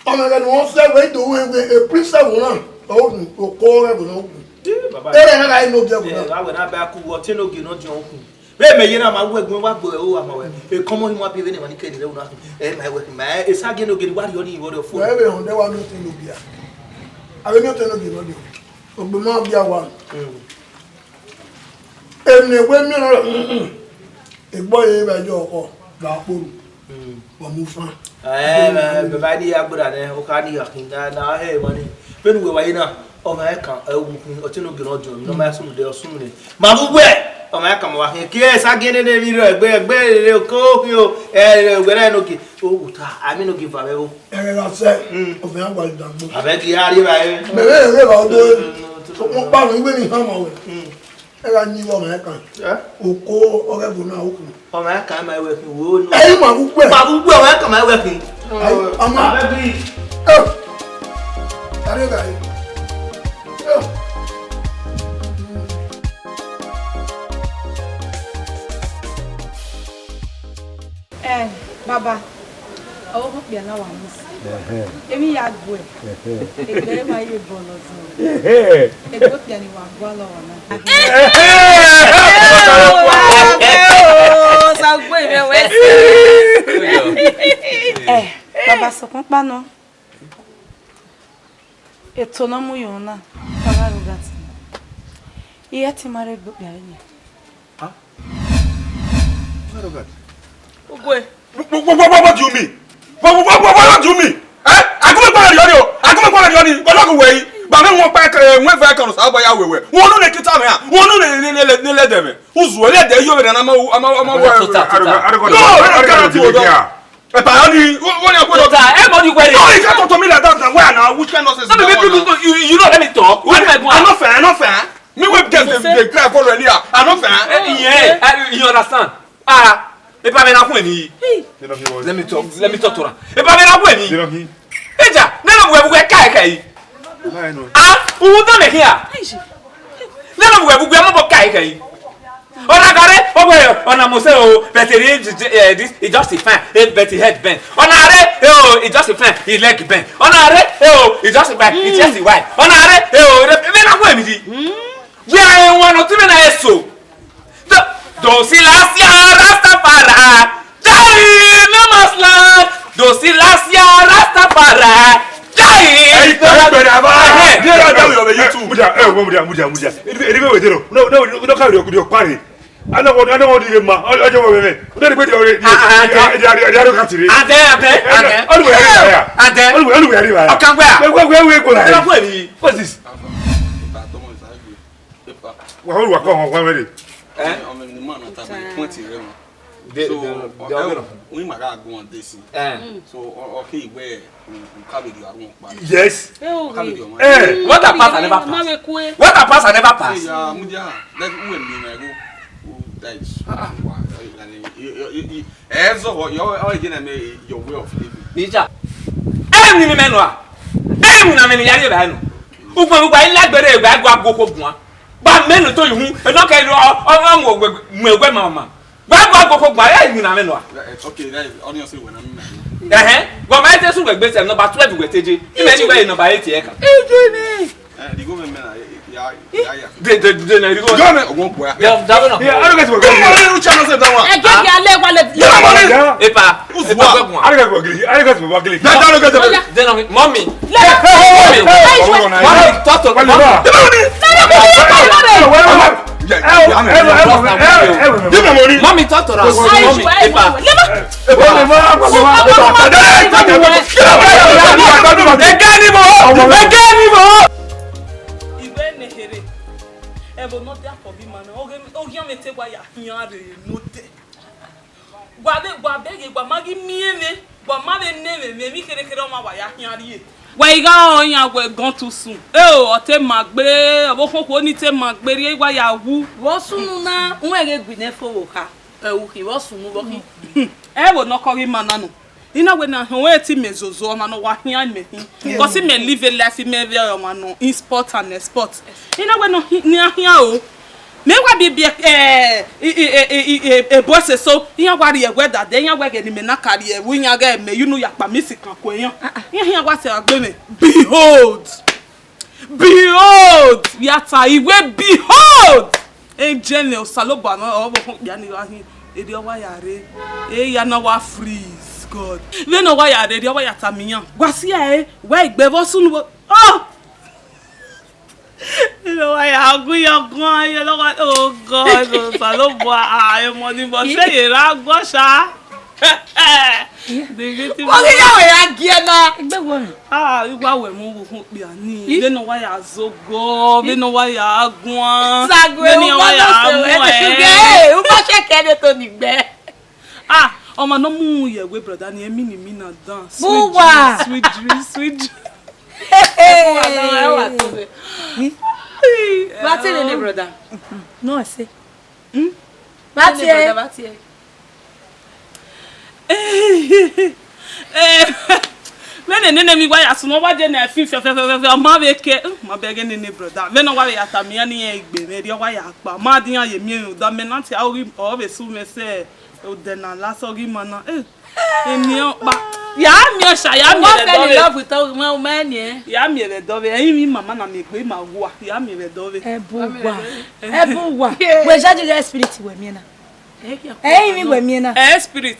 Ọmọ ẹghẹ ne ọ sẹ wẹ do wẹ wẹ, e princess ẹvbo na, ọ nu, okọ ẹvbo na okun. Ere na gha ye ne ogie ẹvbo na. Ẹ, avbe na ba ku, ọ te ne ogie ne ọ dian okun. Vbe mẹ ye na ma wẹ gun wa gbe o ama wẹ. E kọmọ ni ma bi vbe ne ma ni kere rẹ una. Ẹ ma wẹ ma e sa gie ne ogie ni wa rhie ni wọ rẹ fo. Wẹ vbe họn de wa mi ote ne ogie. Avbe mi ote ne ogie ne ọ dian. Ogbe ma ogie wa. Mm. Ene wẹ miẹn na, egbe ọre vbe ẹyọ ọkọ gha kporo. Mm. Wa mu fan. Eh, baba ni ya gbera nẹ, o ka ni ya khin na, na he wa ni. Vbene uwẹ wa ye na, ọmwa ẹkan, ẹ, uwukhin, ọ te ne ogie ne ọ diọn, ne ọ ma ya sunu de, ọ sunu nẹ. Ma vbe uwẹ, ọmwa ẹkan ma wa khin, ke ẹ sa gie nene emwi rẹ, ẹgbẹ, ẹgbẹ rere ko khin o, ẹ, rẹ, wẹ rẹ ne ogie. O, uta, a mi ne ogie va vbe o. Ẹghẹ gha sẹ, mm, ọ fẹ ya gualọ dagbo. Abẹ gi a rrie vba ẹre. Mẹ vbe rre vba odọ, mm, mm, sokpan ọkpa mwẹ, iwẹ ni hama wẹ. Mm. Ẹ gha yin vbe ọmwa ẹkan. Ẹ? Oko ọghe ẹvbo na okhuo. Ọmwa ẹkan ma wẹ khin wo no. Ẹ i ma vbe ukpẹ. Ma vbe ukpẹ, ọmwa ẹkan ma wẹ khin. Ai, ọmwa. Abẹ bi. Ẹ. Tare gha yi. Ẹ. Eh, baba, ọvbokhan okpia na wa miss. Ẹhẹn. Emwi ya gue. Ẹhẹn. Egbe ma ye bọlọ zọ. Ẹhẹn. Egbe okpia ni wa gualọ wa na. Ẹhẹn. Ẹhẹn. Sa gbe mwẹ wẹ si. Eh, baba, sokpan kpa nọ. Eto ne ọ mu yo na, ọ gha rre Arrogant. I ẹ te ma rre egbe okpia vbe nian. Huh? Arrogant. Ugue. What, what, what, what, what do you mean? What, what, what, what, what do you mean? Eh? Agume kpọlọ rriọ ni o. Agume kpọlọ rriọ ni. Kọlọ gu wẹ yi. Ba mẹ wọn pa, eh, wọn fa ẹkan sa ba ya wẹwẹ. Wọn nu ne kita mẹ a. Wọn nu ne, ne, ne, ne, ne lẹdẹ mẹ. Uzu, lẹdẹ yo vbe na ma, ma, ma, ma. Arrogant, arrogant. No, arrogant, arrogant, arrogant. Ẹ pa ni, wọ́n, wọ́n yẹ kó lọ. Doctor, ẹ mọ̀ ní wẹ́rẹ́. No, you can't talk to me like that. Now, why now? Which kind of nonsense? No, be people, you, you don't let me talk. Why am I going? I no fair, I no fair. Me wey get the, the cry for Relia. I no fair. Eh, yeah, eh, you understand? Ah, ẹ pa mi na kun ni. Let me talk. Let me talk to her. Ẹ pa mi na kun ni. Eja, nana buwe buwe kai kai. Ah, u done here. Nana buwe buwe mo bo kai kai. Ọna gare, ọ wẹ, ọna mose o, but he, eh, this, he just a fine, eh, but he head bend. Ọna re, eh, oh, he just a fine, he leg bend. Ọna re, eh, oh, he just a fine, he chest wide. Ọna re, eh, oh, me na wẹ mi di. Wẹ a rẹn wan ọtẹn mwẹ na eso. Dosilasia Rastafari, die in no man's land. Dosilasia Rastafari, die in. Ẹ̀yin tẹ́ ẹ gbẹ̀rẹ̀ àbá. Ẹ̀hẹ́n. Díẹ̀ náà dáhùn ọ̀bẹ YouTube. Mudia, ẹ wọ mudia, mudia, mudia. Ẹni bẹ́ẹ̀ wẹ̀ dé rọ. No, no, no, káwé ọkùnrin ọ̀pá rẹ̀. Anọghọ, anọghọ ni ma, ọjọ́ wọ mẹ. Ọdẹ ni gbẹdẹ ọrẹ. Ah, ah, adẹ. Ẹdẹ arẹ, ẹdẹ arẹ kan tiri. Adẹ, adẹ, adẹ. Ọlùwẹ̀ ẹ̀rí bàyà. Adẹ. Ọlùwẹ̀, ọlùwẹ̀ ẹ̀rí bàyà. Ọkàn gbà. Wait, wait, wait, wait, wait. What's this? Wa, wa, wa, wa, wa, wa, wa. Eh? Ọmọ mi ni ma na ta bẹ point rẹ wọn. So, the, the, the, the, we ma ga go on this. Eh. So, o, okay, where Yes. Eh, what I pass, I never pass. What I pass, I never pass. Hey, uh, Mudia, like, who am I? Who dies? Ah, ah. Eh, so, what, your, your, your way of living. Nija. Eh, mi ni mẹ nọ a. Eh, mi na mẹ ni yari ba nọ. Ugbo, ugbo, ila gbere, ugbo, agua, go, go, guan. Ba mẹ nọ to yu hu. E no ke ro, ọ, ọ, ọ, mu, mu, mu, mama. Wẹ gua gboko gba, ẹ, emwi na mwẹ nọ a? Eh, okay, that is audience wẹ na mi na. Ẹhẹn, wẹ ma te sunu wẹ gbe sẹ, number twelve wẹ te je. Imẹ ni wẹ number eight ẹ kan. Ijini. Eh, the government na, ya, ya, ya. De, de, de, na, the government. Government, ọgbọn kua. Ya, government. Yeah, I don't get to go. Government, you channel say that one. Ẹ gẹ́ kí alẹ́ wà lẹ́tí. Yeah, money. Epa, epa gbẹ̀gùn. I don't get to go. I don't get to go. That, that don't get to go. Then, mommy. Mommy, talk to mommy. Mommy, talk to her. Mommy, epa. Ẹgẹ ni mo, ẹgẹ ni mo. Ìwé ne here, ẹvbo ne ọ dia fọ ghi ma na, oghian mẹ te wa ya khian rre nodẹ. Wa vbe, wa bẹghe, wa ma ghi miẹn mwẹ, wa ma vbe nẹ mwẹ, mwẹ emwi kherhe kherhe ọmwa wa ya khian rrie. Wa i gha rọ iran wẹ gone too soon. Eo, ọ te ma gbe, ọvbokhan okhuo ni te ma gbe rrie, wa ya wu. Vbe ọ sunu na, uẹn ghe gui nẹ fo vbe okha, ẹ, u khin, vbe ọ sunu vbe ọ khin. Ẹvbo ne ọ kọ ghi ma na nọ. I na wẹ ne a họn ẹre te imẹ zozo, ọmwa ne ọ wa khian imẹ hin. Because imẹ live a life, imẹ vbe ọmwa nọ in sport and export. I na wẹ ne ọ hi-, ne a khian o. Mẹ wa biẹ biẹ, eh, i, i, e, e, e, e, ebo ẹse so, iran wa rhie ẹwẹ dade, iran wẹ ghẹ ne imẹ na ka rhie ẹvbo, iran ghẹ mẹ, you know, ya kpa mi sikan ku iran. Iran, iran wa sẹ gbe mwẹ. Behold! Behold! Ya ta iwe, behold! Angel ne Osanobua nọ, ọ vbe okhian okpia ni gha hin, erriọ wa ya rre. Eya na wa freeze, God. Vbene ọ wa ya rre, erriọ wa ya tama iran. Wa si ẹre, wa egbe vbe ọ sunu vbo. Oh! Ẹ ne ọ wa ya gu yọ guan, ẹ ne ọ wa, oh God, Osanobua, ah, emọ ni mọ sẹ ye ra guan sha. Deghe te. Wo ghi ya wẹ ya gie na. Egbe wo mi. Ah, I wa wẹ mu vbe okhian okpia ni. Vbene ọ wa ya zẹ ogọ, vbene ọ wa ya guan, vbene ọ wa ya mu ẹ. Hey, u ma check ẹre to ni gbẹ. Ah, ọmwa ne ọ mu ye wẹ brother ni, ẹ mi ni mi na dan. Sweet dreams, sweet dreams, sweet dreams. Hey. Wa tie nene brother. No, I say. Hmm? Wa tie. Nene brother, wa tie. Eh, vbene nene mi wa ya sunu, wa je na fi fiọ, fiọ, fiọ, fiọ, fiọ, ma vbe ke, hmm, ma bẹghe nene brother. Vbene ọ wa vbe ya tama iran ne iran egbe mwẹ, erriọ wa ya kpa. Ma dia iran ye miẹn rhunmwuda mẹ na tie, ọ ghi, ọ vbe su mwẹ sẹ odẹ na la sẹ ọ ghi ma na. Eh, eni ọkpa. Ya miẹn ọsha, ya miẹn rẹ dọvbe. Fell in love with her, ma, ma ni. Ya miẹn rẹ dọvbe. Ẹrinmwi mama na miẹn egbe ima wa. Ya miẹn rẹ dọvbe. Ẹbu wa. Ẹbu wa. Wẹ judge the spirit wẹ miẹn na. Ẹrinmwi wẹ miẹn na. Eh, spirit.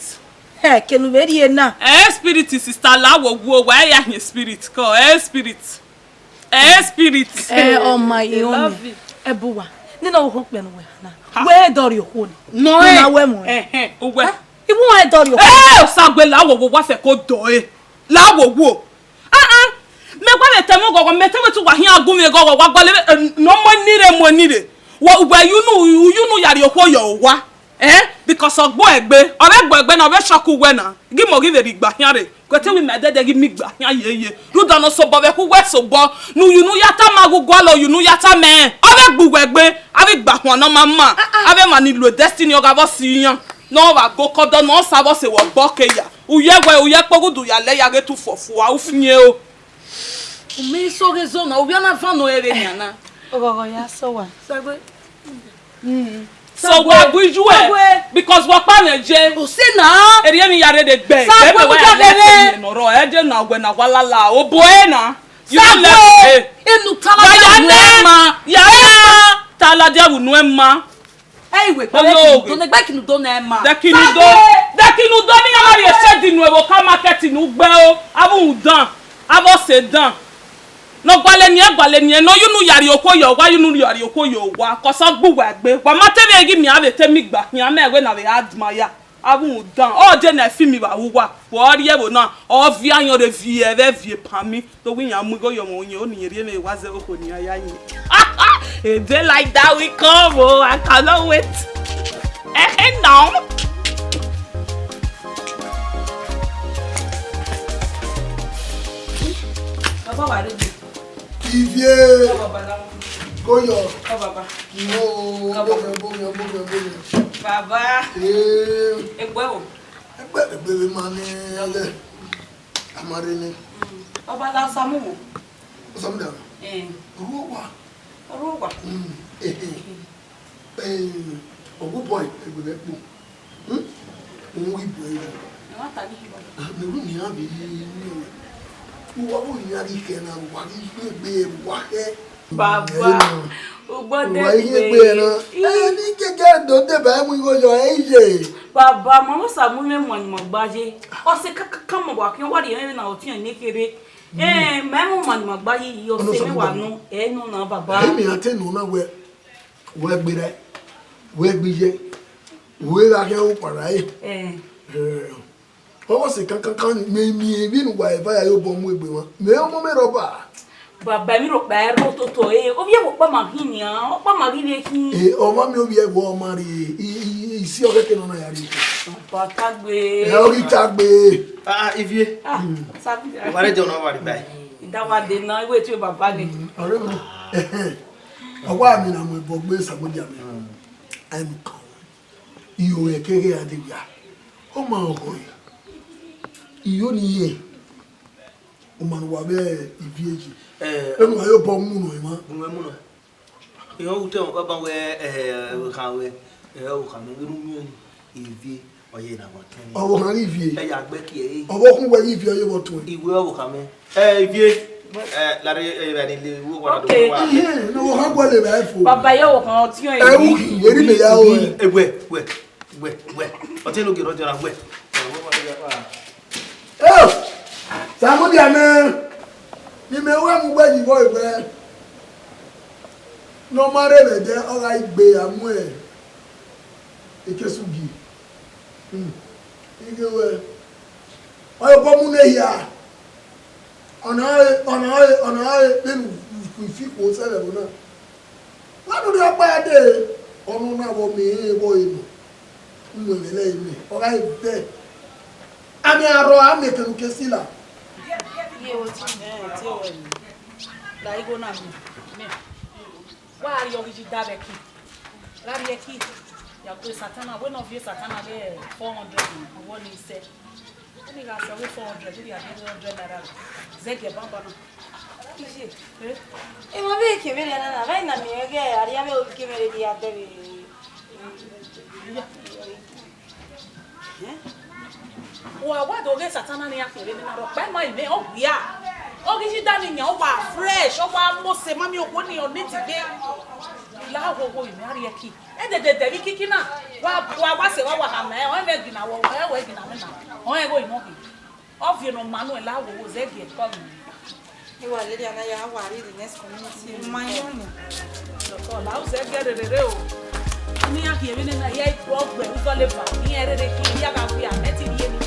Ẹ, kenu vbe rrie na. Eh, spirit, sister, la wo wo, wa ya hin spirit, kọ, eh, spirit. Eh, spirit. Eh, ọma, I love you. Ẹbu wa. Nene ọvbokhan okpia ne uwẹ ha na. Ha. Wẹ dọrriọ okhuo ni. Nọ. Nọ, eh, na wẹ mu. Eh, eh, uwẹ. Ha? I wu ẹ dọrriọ okhuo. Eh, Osagbẹ, la wo wo, wa fẹ ko dọ e. La wo wo. Ah, ah. Mẹ wa vbe tẹ mwẹ ghọghọ, mẹ te wẹ te uwa khian gu mwẹ ghọghọ, wa gualọ, eh, ne ọ mu eni rre, mu eni rre. Wa, uwẹ unu, unu ya rrie okhuo yọ owa. Eh, because ọ gbe uẹ gbe, ọ vbe gbe uẹ gbe na, ọ vbe shock uwẹ na. Ghi mọ ghi vbe rhie igba khian rre, wẹ te wẹ ima ẹdẹdẹ ghi miẹn igba khian yeye. Rhunmwuda ne ọ sobọ vbe khu uwẹ sobọ, ne uyu ne u ya tama ghe u gualọ, uyu ne u ya tama ẹn, ọ vbe gbe uwẹ gbe, avbe igba khuan ne ọ ma ma, avbe emwa ni lo destiny ọ gha vbọ si iran, ne ọ vba go kọdọ, ne ọ sa vbọ se wẹ ọgbọ ke ya. U ye wẹ, u ye kpoghudu ya lẹ ya ghe tu fọfua, u fian o. U miẹn iso ghe zọ na, ovbi ọna van nọ ẹre nian na. Oghọghọ ya sẹ owa. Sagbe. So wa bu iyu ẹ, because wa kpa mwẹ je. O se na. Erriọ emwi ya rre de gbẹ. Sagbe, wa ya lẹ nọ rọ, ẹ je na wẹ na wa lala, obo ẹ na. You don't let me. Enu tama ya na ma. Ya na. Ta ladian vbe unu ẹn ma. Ẹ i wẹ Olo. Gbe kinu do ne, gbe kinu do ne ma. Dẹkinu do, dẹkinu do ne iran na rhie shade unu ẹvbo ka market ne ugbẹn o. Avbe udan, avbe ọse dan. Ne ọ gualọ eni, ẹ gualọ eni, ne ọ ye unu ya rhie okhuo ye owa, ye unu ya rhie okhuo ye owa. Cos ọ gbe uwa egbe. Wa ma te vbe ghi miẹn avbe te mi gba khian, mẹ wẹ na vbe admire. Avbe udan, ọ je ne film vbe uwa, vbe ọ rrie ẹvbo na, ọ viọ ayọn rre viẹ vbe viẹ pan mi, do wẹ iran mu igho ye ọmọ oyin, oni rhie mwẹ wa zẹ okhuo ne iran ya yin. A day like that will come, oh, I cannot wait. Eh, eh, now. Baba wa rre. Ivie. Ọ baba na. Koyọ. Ọ baba. Mo, Ọ baba. Bomi, bomi, bomi, bomi. Baba. Ee. Egbe o. Egbe, egbe vbe ma ni alẹ. A ma rre nẹ. Mm. Ọ baba la Samu wo. Samu da. Eh. Ruo wa. Ruo wa. Mm. Eh, eh. Eh, ọghe boy, egbe vbe kpo. Hmm? Uhun ghi bu ẹre. Ẹ wa ta ghi khin baba. Ah, mẹ ru nian vbe ri ru. Uwa vbe nian ghi khẹ na, uwa ghi ye egbe, uwa khẹ. Baba, ugbọ de. Uwa ghi ye egbe na. Ih. Ẹ, ne I gẹgẹ do deba mu igho yọ, ẹ i ye. Baba, ma wẹ Samu mwẹ ma ni ma gba ye. Ọ sẹ kakaka ma wa khian, wa rhie ẹmwẹ na ọtiọnrẹn ne kherhe. Eh, ma mu ma ni ma gba ye, ọ sẹ mwẹ wa nọ, ẹ nọ na baba. Ẹ, mẹ a te nọ na wẹ, wẹ gbe ra, wẹ gbe ye. Wẹ gha khian okpara ẹre. Eh. Eh, ọghe ọse kankankan, mẹ miẹn vbene uwa eva ya ye obọ mu egbe mwa. Mẹ ọmọ mẹ rhọba. Baba, emwi rhọkpa ẹre rre ototọ, eh, ovbi ẹvbo ọkpa ma khin nian, ọkpa ma ghi vbe khin. Eh, ọmwa miẹn ovbi ẹvbo ọmwa rre, i, i, i si ọghẹe ke nọ na ya rrie. Baba, tagbe. Ẹ, ọ ghi tagbe. Ah, ah, Ivie. Ah, Sabi. Wa rre jọ na wa rre bai. I da wa de na, iwe tie baba ni. Mm, ọre mi. Ọ wa mi na mu ẹbọ gbe Samudia mẹ. Mm. Ai mu kan. Iyo ẹkẹghe a de wia. Ọ ma ọghọ yi. Iyo ni yẹn. Ọmwa ne uwa vbe Ivie yi. Eh, enu a ye obọ mu nọ emwa. Mu nọ, mu nọ. Irẹn ru te ẹmwẹ baba wẹ, eh, kha wẹ, eh, ọ kha mẹ vbe ru miẹn Ivie, ọ ye na wa tẹn. Ọ vbe khan ghe Ivie. Ẹ ya gbe kie ẹre. Ọ vbe khun wẹ ghe Ivie ọ ye vbe tuẹn. Iwe ọ vbe kha mẹ. Eh, Ivie. Eh, lare, eh, vbe ni le wo wa do wa. Okay. Ehẹn, ne ọ vbe khan gualọ evba fo. Baba, ye ọ vbe khan ọtiọnrẹn. Ẹ, u khin, eri mẹ ya o. Eh, wẹ, wẹ. Wẹ, wẹ. Ọtẹn ne ogie ne ọ diọna wẹ. Eo, Samudia mẹ, ne imẹ wẹ mu wẹ yi vbọ evbẹ, ne ọ ma rre vbe ẹdẹ, ọ gha gbe a mu ikesugi. Hmm. I ghe wẹ, ọ ye obọ mu ne ehia. Ọna ọre, ọna ọre, ọna ọre, vbene u, u, u fi khuo sẹ vbe ẹvbo na. Wa nọ rhie ọkpa ya dee, ọna ọna vbe ọ miẹn vbe ọre nọ. U mu ẹmwẹ lẹ imẹ, ọ gha vẹ. Amẹ arrọọ, amẹ kẹnu ke sila. Iye wo ti, eh, ti o, eh, la igho na mi. Wa rhie ọghe yi da vbe ẹki. Gha rhie ẹki. Ya gue Satana, wẹ ne ọ viọ Satana vbe four hundred, ọwọ ni sẹ. Eni gha sẹ ọghe four hundred, eni gha biẹ hundred naira. Zẹgiẹ banbanna. Iye, eh? Emwa vbe ke vbe rẹn na, na, vbe na miẹn ghe arrian mwẹ ovbi ke mwẹ rre ya dẹ vbe. Eh? Wa wa do ghe Satana ne iran khin vbe na rhọkpa ima imẹ, ọ wia. Ọ ghi yi da ni yan, ọ wa fresh, ọ wa mose, ma miẹn okhuo ni ọ neat gbe. La wowo imẹ a rhie ẹki. Ẹdẹdẹdẹ vbe ikiki na, wa, wa, wa sẹ wa, wa khama ẹre, ọ mwẹ gina wẹ, ọ mwẹ gina mwẹ na, ọ mwẹ gho imọ khin. Ọ viọ ne ọ ma nuẹn la wowo zẹgiẹ kọ mẹ. I wa lele ana ya wa read the next community. Ma yọ ni. Dọkọ, la u zẹgiẹ rere o. Ni ya khian vbe nena, ya i bọ gbe u zọ leva, ni ya rere khian, ya gha wia, mẹ ti rhie ni.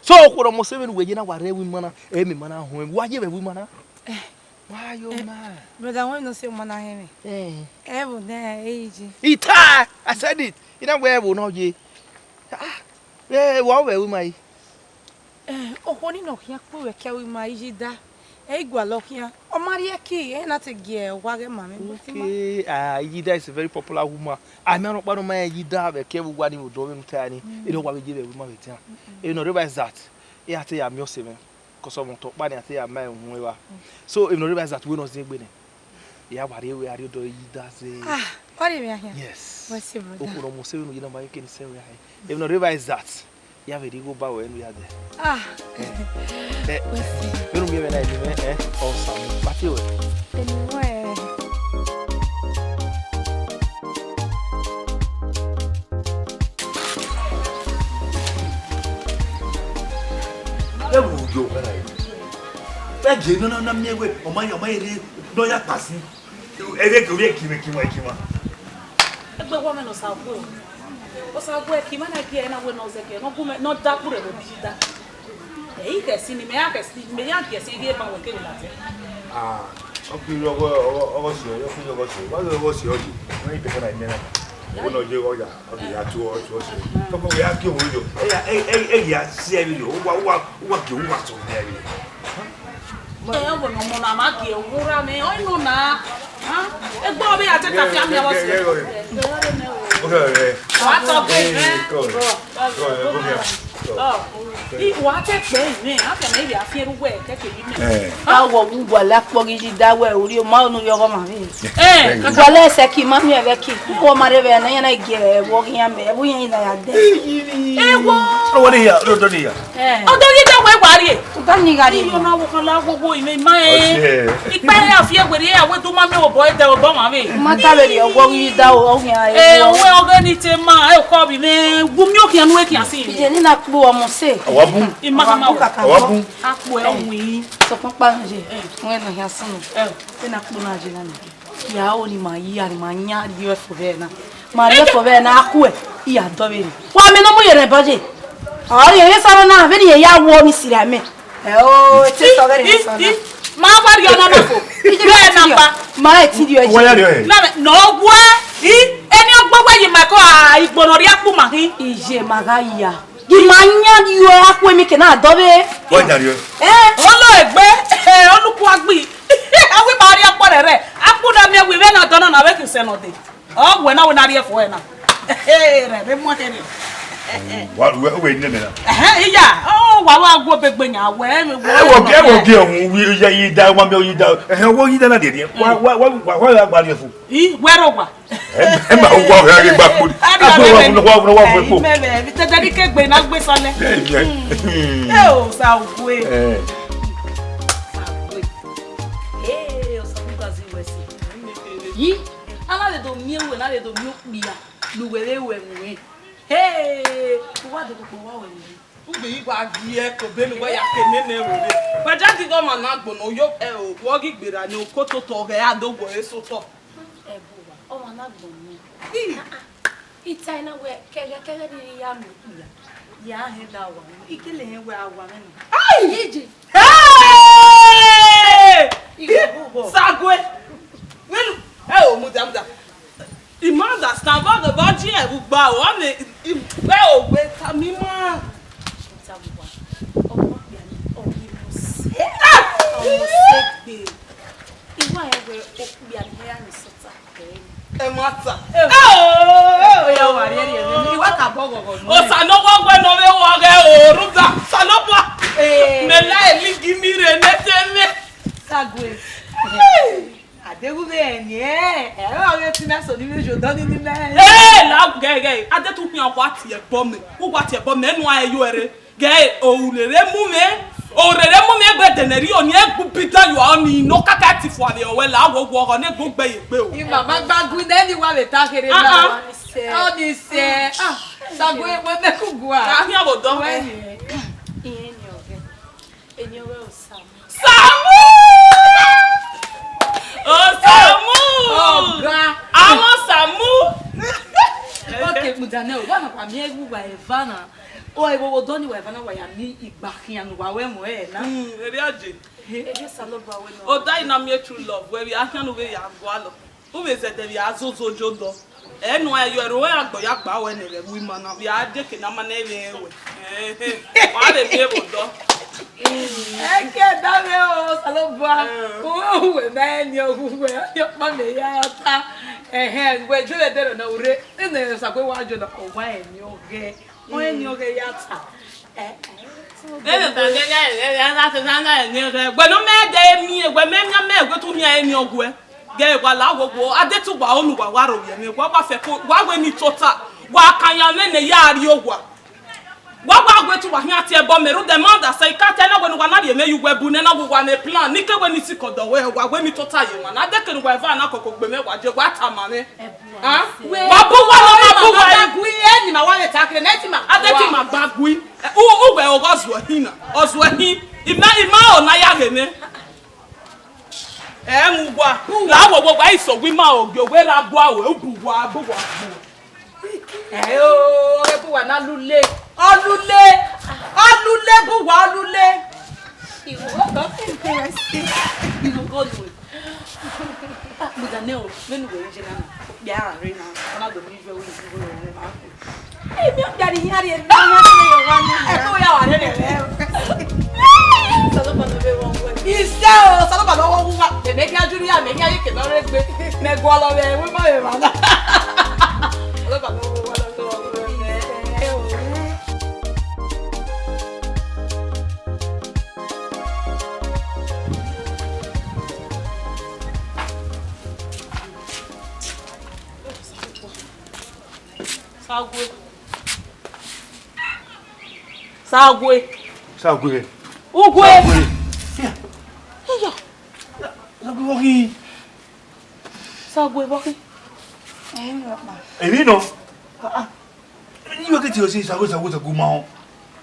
So, okhuo ne ọ mose vbene uwẹ ye na, wa rre ẹvbo ima na, ẹ i mẹ ima na họn ẹvbo, wa ye vbe ẹvbo ima na. Eh. Wa yo ma. Brother, wẹ ne ọ si ọmọ na họn ẹmwẹ. Eh. Ẹvbo ne ẹ i ye. Ita, I said it. I na wẹ ẹvbo ne ọ ye. Ah, eh, wa vbe ẹvbo ima yi. Eh, okhuo ni nọ khian kpe vbe ẹki ẹvbo ima yi da. Ẹ i gualọ khian. Ọ ma rhie ẹki, ẹ na te gie owa ghẹ ma mwẹ, but I ma. Okay, ah, Iyida is a very popular woman. A ma rhọkpa ne ọ ma rẹn Iyida vbe ẹki vbe owa ni vbe odọ vbene u ta ni. Ene owa vbe ye vbe ẹvbo ima vbe edian. Emwi ne ọ rre evba is that, iran te ya miẹn ọse mwẹ. Cause ọmọ otọ ọkpa ni a te ya ma ẹre uhunmwu evba. So, emwi ne ọ rre evba is that, wẹ ne ọ zin egbe nẹ. I ya wa rrie wẹ a rrie odọ Iyida zẹ. Ah, ọ rhie mwẹ ahian. Yes. Wẹ si, brother. Okhuo ne ọ mu ọse vbene u ye na ma ye kene sẹ wẹ ahe. Emwi ne ọ rre evba is that, I ya vbe rhie igho ba wẹ ne u ya dẹ. Ah. Eh, eh, wẹ si. Vbene u miẹn vbe na eni mwẹ, eh, ọ sa mu. Ba tie wẹ. Eni mwẹ. Ẹ wo yo, wẹ na ye. Ẹ je nọ na, na miẹn wẹ, ọ ma ya, ọ ma rre, ne ọ ya kpa sin. Ẹ vbe ke ovbi ẹki mwẹ, ẹki mwẹ, ẹki mwẹ. Egbe wọ mwẹ ne Osague o. Osague, ẹki mwẹ na gie ẹre na wẹ ne ọ zẹ gie, ne ọ gu mwẹ, ne ọ da kpurre vbe obi da. Ẹ i khẹ sin ni, mẹ ya khẹ sin, mẹ ya gie sin gie ba wẹ kevbe ladian. Ah, ọ kiri ọghọ, ọghọ, ọghọ si ọ, ọ kiri ọghọ si ọ, wa ọghọ si ọ yi, wẹ i bẹghe na imẹ na. Wẹ ne ọ ye ọghe ya. Ọ ghi ya tuẹ, ọ tuẹ ọse. Kọkọ wẹ ya gie ohu yo. Ẹ ya, ẹ, ẹ, ẹ ya si ẹre yo. Uwa, uwa, uwa gie ohu uwa sẹ ọmọ ẹre. Ẹ, ọ wẹ ne ọmọ na ma gie ohu ra mwẹ, ọ i nọ na. Ha? Egbe ọ vbe ya te tafian miẹn vbọ si. Wa tọ gbe. Ọ, i wa te kpe mwẹ, a fian mẹ ya fiẹn ru wẹ kẹkẹ yi mẹ. Ẹ. A wọ wu gualọ akpọ ghi yi da wẹ, u rhie ma unu yọ ọghọ ma vbe. Ẹ. Gualọ ẹsẹ ki ma miẹn vbe ki. Wọ ma rre vbe na, iran na gie vbe ọghe iran mẹ, ẹvbo iran na ya dẹ. Ewo. Ọ wọ ni ya, do do ni ya. Ẹ. Ọ do ghi da wẹ wa rrie. U da ni gha rrie. Iyo na wo kan la wo wo ime ma ẹ. Ọ si ẹ. Ipa ya fi ẹwẹ rrie, a wẹ do ma miẹn obọ ẹdẹ obọ ma vbe. Ma ta vbe rrie, ọ wọ ghi da o, ọ khian. Ẹ, wẹ ọghe ni te ma, ẹ, kọ bi mẹ, wu mi o khian nu e khian si. Iye ni na kpo ọmọ se. Ọ wa bun. Ima ma. Ọ wa bun. Akpo ẹ win. Sọkpan kpa ye. Wẹ na hia sunu. Ẹ. Ena kpo na je na ni. Ya o ni ma yi, a ni ma yan rhie fo vbe na. Ma rhie fo vbe na, a khuẹ, I ya dọ vbe rre. Wa mẹ ne ọ mu ye rẹn ba ye. Ọ rhie ye sa na, vbene irẹn ya wọ ni sirra mẹ. Ẹ o, ete sọ vbe rẹn sa na. Ma wa rhie ọna na fo. Rhie na pa. Ma ẹ ti rhie. Wa ya rhie. Na, na wẹ, i, eni ọgbọ wẹ ye ma ko a, igbo ne ọ rhie akpu ma hin. Iye ma gha ya. Gi ma yan yo akhu emi ke na dọ vbe. Wa ya rhie. Eh? Olo egbe, eh, oluku agbi. Awi ma rhie akpọ rẹ rẹ. Akpu na miẹn wi vbe na dọ na na vbe ke sẹ nọ de. Ọ wẹ na wẹ na rhie fo ẹ na. Eh, rẹ vbe mu ẹkẹ ni. Wa wẹ wẹ nene na. Eh, iya. Ọ wa wa gwo begbe yan wẹ. Ẹ wo ge, ẹ wo ge ohun wi ya yi da wa mi yi da. Eh, wo yi da na de ni. Wa wa wa wa wa gba rhie fo. I wẹ ro wa. Ẹ ma wọ ọghe gha gba kpo. Agbo wa wa wa wa kpo. Mẹ mẹ, mi tẹtẹ ni kegbe na gbe sọlẹ. Ẹ o, Osague. Osague. Ee, Osague gazi wẹ si. Yi, a na vbe do miẹn uwẹ, na vbe do miẹn okpia ne uwẹ vbe ru ẹmwẹ. Ee, uwa do kpokpo wa wẹ ni. Ugbe i wa gie ẹko be ne uwa ya ke nene ro re. Wa ja ghi ghe ọmwa na agbọn ne ọ yo, ẹ o, wọ ghi gberra ne oko toto ọghẹ a do wọ eso otọ. Ẹbuwa, ọmwa na agbọn nọ. I. Ah, ah. I ta na wẹ kẹghẹ kẹghẹ ne I ya miẹn okpia, ya hẹ da owa mwẹ. I kele hẹ wẹ a wa mwẹ nọ. Ai! Ije. Hey! Igho bubọ. Sague. Wẹnu, ẹ o, mudia, mudia. I ma understand, vbe ọ, vbe ọ ji ẹvbo ugba o, ọ ne, i, i, wẹ o, wẹ tama ima. Ọmọ okpia ni, ọ ghi mu se. Ah! Ọ mu se gbe. I wa rẹn wẹ okpia ni hẹ ya ni sọta kẹ ẹre. Ẹ ma ta. Ẹ o. Ẹ o, ya wa rhie rhie vbe. I wa ka bọ ghọghọ nọ. Osa ne ọ wọ wẹ ne ọ vbe wọ ghẹ o, rhunmwuda, Osanobua. Eh. Mẹ la eligi ni rre ne ẹse mwẹ. Sague. Hey. Adeghu vbe ẹni ẹ, ẹ, ọ ghe ti na so ni vbe yo dọ ni ni mẹ. Ee, la gẹgẹ, adetu khian wa tie ẹbọ mẹ, u wa tie ẹbọ mẹ, ẹnu a yo ẹre. Gẹ, o rere mu mẹ, o rere mu mẹ egbe dẹnẹrri, ọ ni egbu bi da yo, ọ ni no kaka ti fua vbe ọwẹ la, wo wo, ọ ni egbu gbe ye gbe o. Ima ma gba gu ne ni wa vbe ta kherhe na. Ah, ah. Ọ ni sẹ, ah, Sague, wẹ mẹ ku gua. Ka khian vbo dọ. Wẹ ni, iye ni ọghẹ. Eni ọghẹ o Samu. Samu! O Samu! Ọga. Àwọn Samu! Ok, kpudane, wa na pa mi egwu wa eva na. O, ewo wo dọ ni wa eva na, wa ya mi igba khian ne uwa wẹ mu ẹre na. Mm, eri aje. Eri Osanobua wẹ nọ. O da ina mi true love, wẹ vbe a khian nu vbe ya gualọ. U vbe zẹdẹ vbe a zozo jo dọ. Ẹ nu a yo ẹre, wẹ a gbọ ya gba wẹ nẹ vbe ru ima na, vbe a deke na ma nẹ vbe wẹ. Ẹhẹn. Wa vbe miẹn vbe odọ. Ẹkẹ da mwẹ o, Osanobua. Uwẹ ma eni ọghe uwẹ, ọkpa mẹ ya ta. Ẹhẹn, wẹ jọ vbe dẹrẹ na urre. Ene Osague wa jọ na, ọ wa eni ọghe. Ọ eni ọghe ya ta. Ẹ, ẹ. Vbene ta ne ya, ya, ya, ya, ya, ya, ya, ya, ya, wẹ ne ọ mẹ de eni, wẹ mẹ miẹn mẹ, wẹ tu miẹn eni ọghe. Gẹ wa la wo wo, a de tu wa onu wa wa ro yẹ mẹ, wa wa fẹ ko, wa wẹ ni tota, wa kan ya nene ya ri owa. Wa wa wẹ tu wa hian tie ẹbọ mẹ, rhunmwuda ma da sẹ I ka te na wẹ ne wa na rhie mẹ ye uwẹ bu nẹ na wo wa mẹ plan, ni ke wẹ ni sikẹ ọdọ wẹ, wa wẹ ni tota ye wa na, de kene wa eva na koko gbe mẹ wa je, wa tama mwẹ. Ah? Wa bu wa nọ, ma bu wa. Gui, eni ma wa vbe ta kere, ne ti ma. A de ti ma gba gui. U, uwẹ ọghe ọzuọ hin na, ọzuọ hin. I ma, I ma o na ya ghe mẹ. Ẹ mu wa, la wo wo wa iso wi ma o gbe we ra gua o, u bu wa, bu wa, bu wa. Ẹ o, e bu wa na lule. Ọ lule. Ọ lule bu wa, ọ lule. Iwo ko ko ko si. Iwo ko lu. Muda ne o, vbene uwẹ rre na, okpia ra rre na, ọ na do miẹn ivẹ wẹ ivẹ wẹ ma. Emi okpia ni hia rrie na, na se yo wa ni. Ẹ ko ya wa rre rẹ. Osanobua ne ọ vbe vbọ wẹ. Isẹ o, Osanobua ne ọ vbe vbọ uwa. Mẹ, mẹ khian juru ya, mẹ khian ye ke nọ rre egbe. Mẹ gualọ vbe ẹvbo ima vbe emwa na. Osanobua ne ọ vbe vbọ uwa, ne ọ vbe vbọ uwa. Sague. Sague. Sague. Ugwe. Sague. Iya. Sague vbọ khin. Sague vbọ khin. Emwi nọ. Ah, ah. Ni wẹ ke tie ọse Sague, Sague, Sague ma ọ.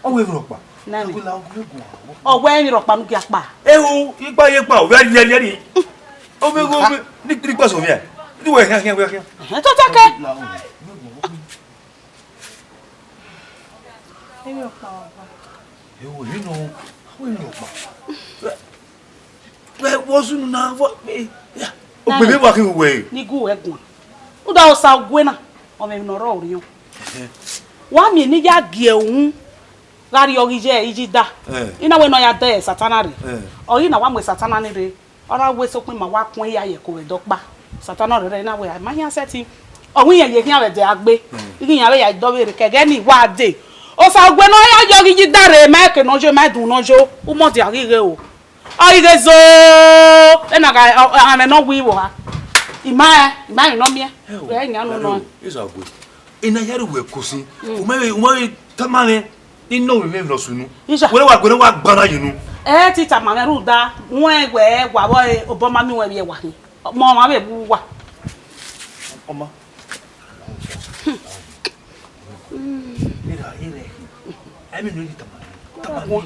Ọ wẹ emwi rhọkpa. Nani. Sague la, Sague guan. Ọ wẹ emwi rhọkpa ne u gia kpa. Ẹ o, ikpa ye kpa, ọ vẹ, vẹ, vẹ, vẹ. Ọ vẹ, ọ vẹ, ni, ni kpa sẹ ovbi ẹre. Ni wẹ khian, khian, khian, khian. Ẹhẹn, to take. La, ọ vẹ, ọ vẹ. Emwi ọkpa wa gba. Ewo, emwi nọ, emwi ọkpa. Wẹ, wẹ, vbọ sunu na, vbọ, eh, ya. Okpebe wa khin uwẹ. Ni gu wẹ guan. Uda Osague na, ọ mwẹ emwi ne ọ rrọọ orhiọn. Wa miẹn ne I ya gie uhunmwu gha rrie ọghe iye, iye da. Eh. I na wẹ ne ọ ya dẹ Satana rre. Eh. Ọ ghi na wa mu Satana ni rre. Ọ na wẹ sokpan ima wa kun iran ye ẹko vbe ẹdẹ ọkpa. Satana rhẹrhẹ na wẹ, a ma khian sẹtin. Ọ wẹ iran ye khian vbe ẹdẹ a gbe. Hmm. I ghi iran vbe ya dọ vberre, ke ẹghẹ ni wa dee. Osague ne ọ ya yọ ghi yi da rre, ma ẹke ne ọ yo, ma ẹdun ne ọ yo. U mọ dia ghi ghe o. Ọ ghi ghe zo. Ena gha, ọ, ọ, amwẹ ne ọ wi vbe oha. I ma rẹn, I ma rẹn ne ọ miẹn. Ẹ o, vbe iran nu nọ. Osague. Ena ya rre uwẹ ẹko sin. Hmm. U ma vbe, u ma vbe tama mwẹ. I nọ vbe emwi ne ọ sunu. Isha. Wẹ wa guẹ ne wa gba na ye unu. Ẹ ti tama mwẹ rhunmwuda, wẹ wẹ wa vbe obọ ma miẹn uwẹ vbe ẹwa hin. Ọmọ ọmwa vbe wu uwa. Ọma. Ira, ira. Ẹ mi nọ yi tama. Tama.